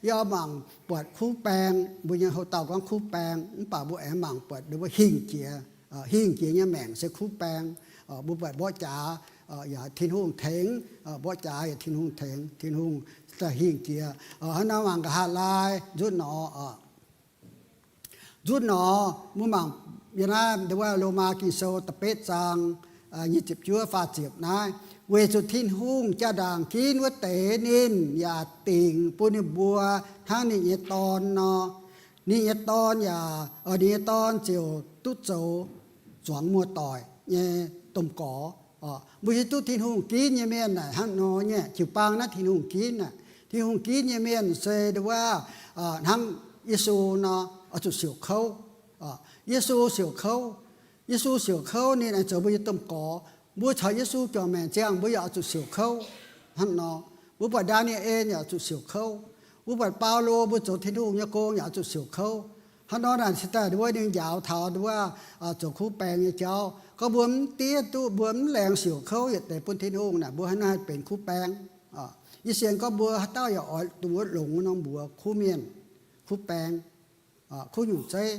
yie mangc buatc kuv baeng, mbuo nyei houx-dauh gorngv kuv baeng, mv baac mbuo aengx mangc buatc ninh mbuo hingh jiex, hingh jiex nyei maengc se kuv baeng. Mbuo buatc mborqv jaax yaac Tin-Hungh tengx, mborqv jaax yaac Tin-Hungh tengx, Tin-Hungh daaih hingh jiex. Hnangv nor mangc nqa'haav laai nzutv nor, nzutv nor, mbuo mangc yiem naaiv nduov Lomaa Ging-Sou da'betv zaang, nyic ziepc juov faah ziepc naaiv, weic zuqc Tin-Hungh jaa-ndaangc ginv wuov deix ninh yaac dingc bun ninh mbuo hnangv ninh nyei Dorn nor. Ninh nyei Dorn yaac, ninh nyei Dorn ziouc duqv zoux zuangx muoz-doic nyei domh gorx. Mbuo hiuv duqv Tin-Hungh ginv nyei mienh naaic hnangv nor nyei. Jiu-baang naaiv Tin-Hungh ginv aqv. Tin-Hungh ginv nyei mienh se nduov, hnangv Yesu nor, oix zuqc siouc kouv. Yesu siouc kouv. Yesu siouc kouv, ninh aengx zoux mbuo nyei domh gorx. Mbuo caux Yesu juangc maengc ziangh, mbuo yaac oix zuqc siouc kouv. Hnangv nor, mbuo buatc Ndaa^ni^en yaac oix zuqc siouc kouv. Mbuo buatc Baulo, mbuo zoux Tin-Hungh nyei gong yaac oix zuqc siouc kouv. Hnangv nor naaic se daaih nduov ninh njaaux taux nduov zoux kuv baeng nyei jauv. Gorngv mbuo mv diev duqv, mbuo mv laengz siouc kouv yietc deix bun Tin-Hungh naaic, mbuo hnangv naaiv benx kuv baeng. Yie sienx gorngv mbuo haaix dauh yaac oix dongh wuov longx norm mbuox kuv mienh, kuv baeng, kuv nyungc zeiv.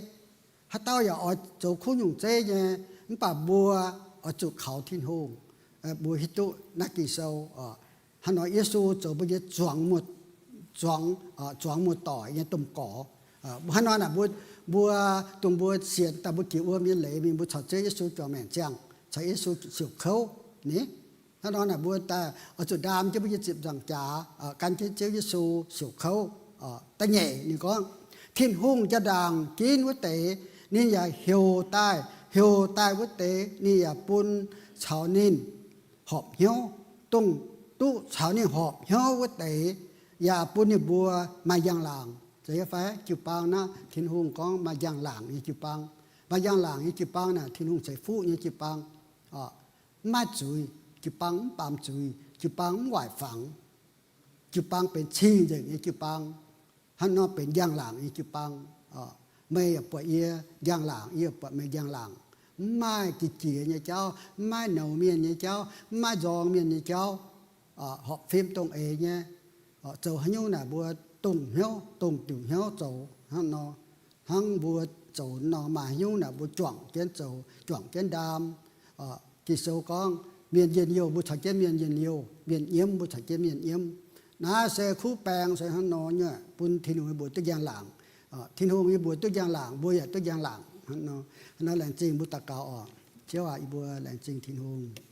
Haaix dauh yaac oix zoux kuv nyungc zeiv nyei, mv baac mbuo oix zuqc kaux Tin-Hungh. Mbuo hiuv duqv naaiv Ging-Sou, hnangv nor Yesu zoux mbuo nyei zuangx, zuangx muoz-doic nyei domh gorx. Hnangv nor naaic mbuo, mbuo, dongh mbuo sienx daaih mbuo jiex wuom nyei leiz mingh, mbuo caux Ziouv Yesu juangc maengc ziangh, caux Yesu siouc kouv ni. Hnangv nor naaic mbuo daaih oix zuqc ndaam jienv mbuo nyei ziepc nzaangc jaax, gan jienv Ziouv Yesu siouc kouv. Da'nyeic ninh gorngv, Tin-Hungh jaa-ndaangc ginv wuov deix, ninh yaac heuc daaih, heuc daaih wuov deix ninh yaac bun caux ninh horpc hnyouv. Dongh duqv caux ninh horpc hnyouv wuov deix yaac bun ninh mbuo maaih njang-laangc. Zeiz fai? Jiu-baang naaiv Tin-Hungh gorngv maaih njang-laangc nyei jiu-baang. Maaih njang-laangc nyei jiu-baang naaic Tin-Hungh ceix fuqv nyei jiu-baang. Mv maaih zuiz, jiu-baang mv baamz zuiz, jiu-baang mv waaic fangx. Jiu-baang benx cing-nzengc nyei jiu-baang. Hnangv nor benx njang-laangc nyei jiu-baang. Meih yaac buatc yie njang-laangc, yie yaac buatc meih njang-laangc. mv maaih ga'jiex nyei jauv, mv maaih nouz mienh nyei jauv, mv maaih nzorng mienh nyei jauv, horpc fim dongh eix nyei. Zoux haaix nyungc naaic mbuo dongh hnyouv, dongh diuc hnyouv zoux hnangv nor. Hnangv mbuo zoux nor maaih haaix nyungc naaic mbuo juangc jienv zoux, juangc jienv ndaam. Ging-Sou gorngv, mienh njien-youh mbuo caux jienv mienh njien-youh, mienh nyiemv mbuo caux jienv mienh nyiemv. Naaiv se kuv baeng se hnangv nor nyei, bun Tin-Hungh nyei mbuox duqv njang-laangc. Tin-Hungh nyei mbuox duqv njang-laangc, mbuo yaac duqv njang-laangc hnangv nor. Hnangv nor laengz zingh mbuo daux gaux oc. Ziouv aac, yie mbuo laengz zingh Tin-Hungh.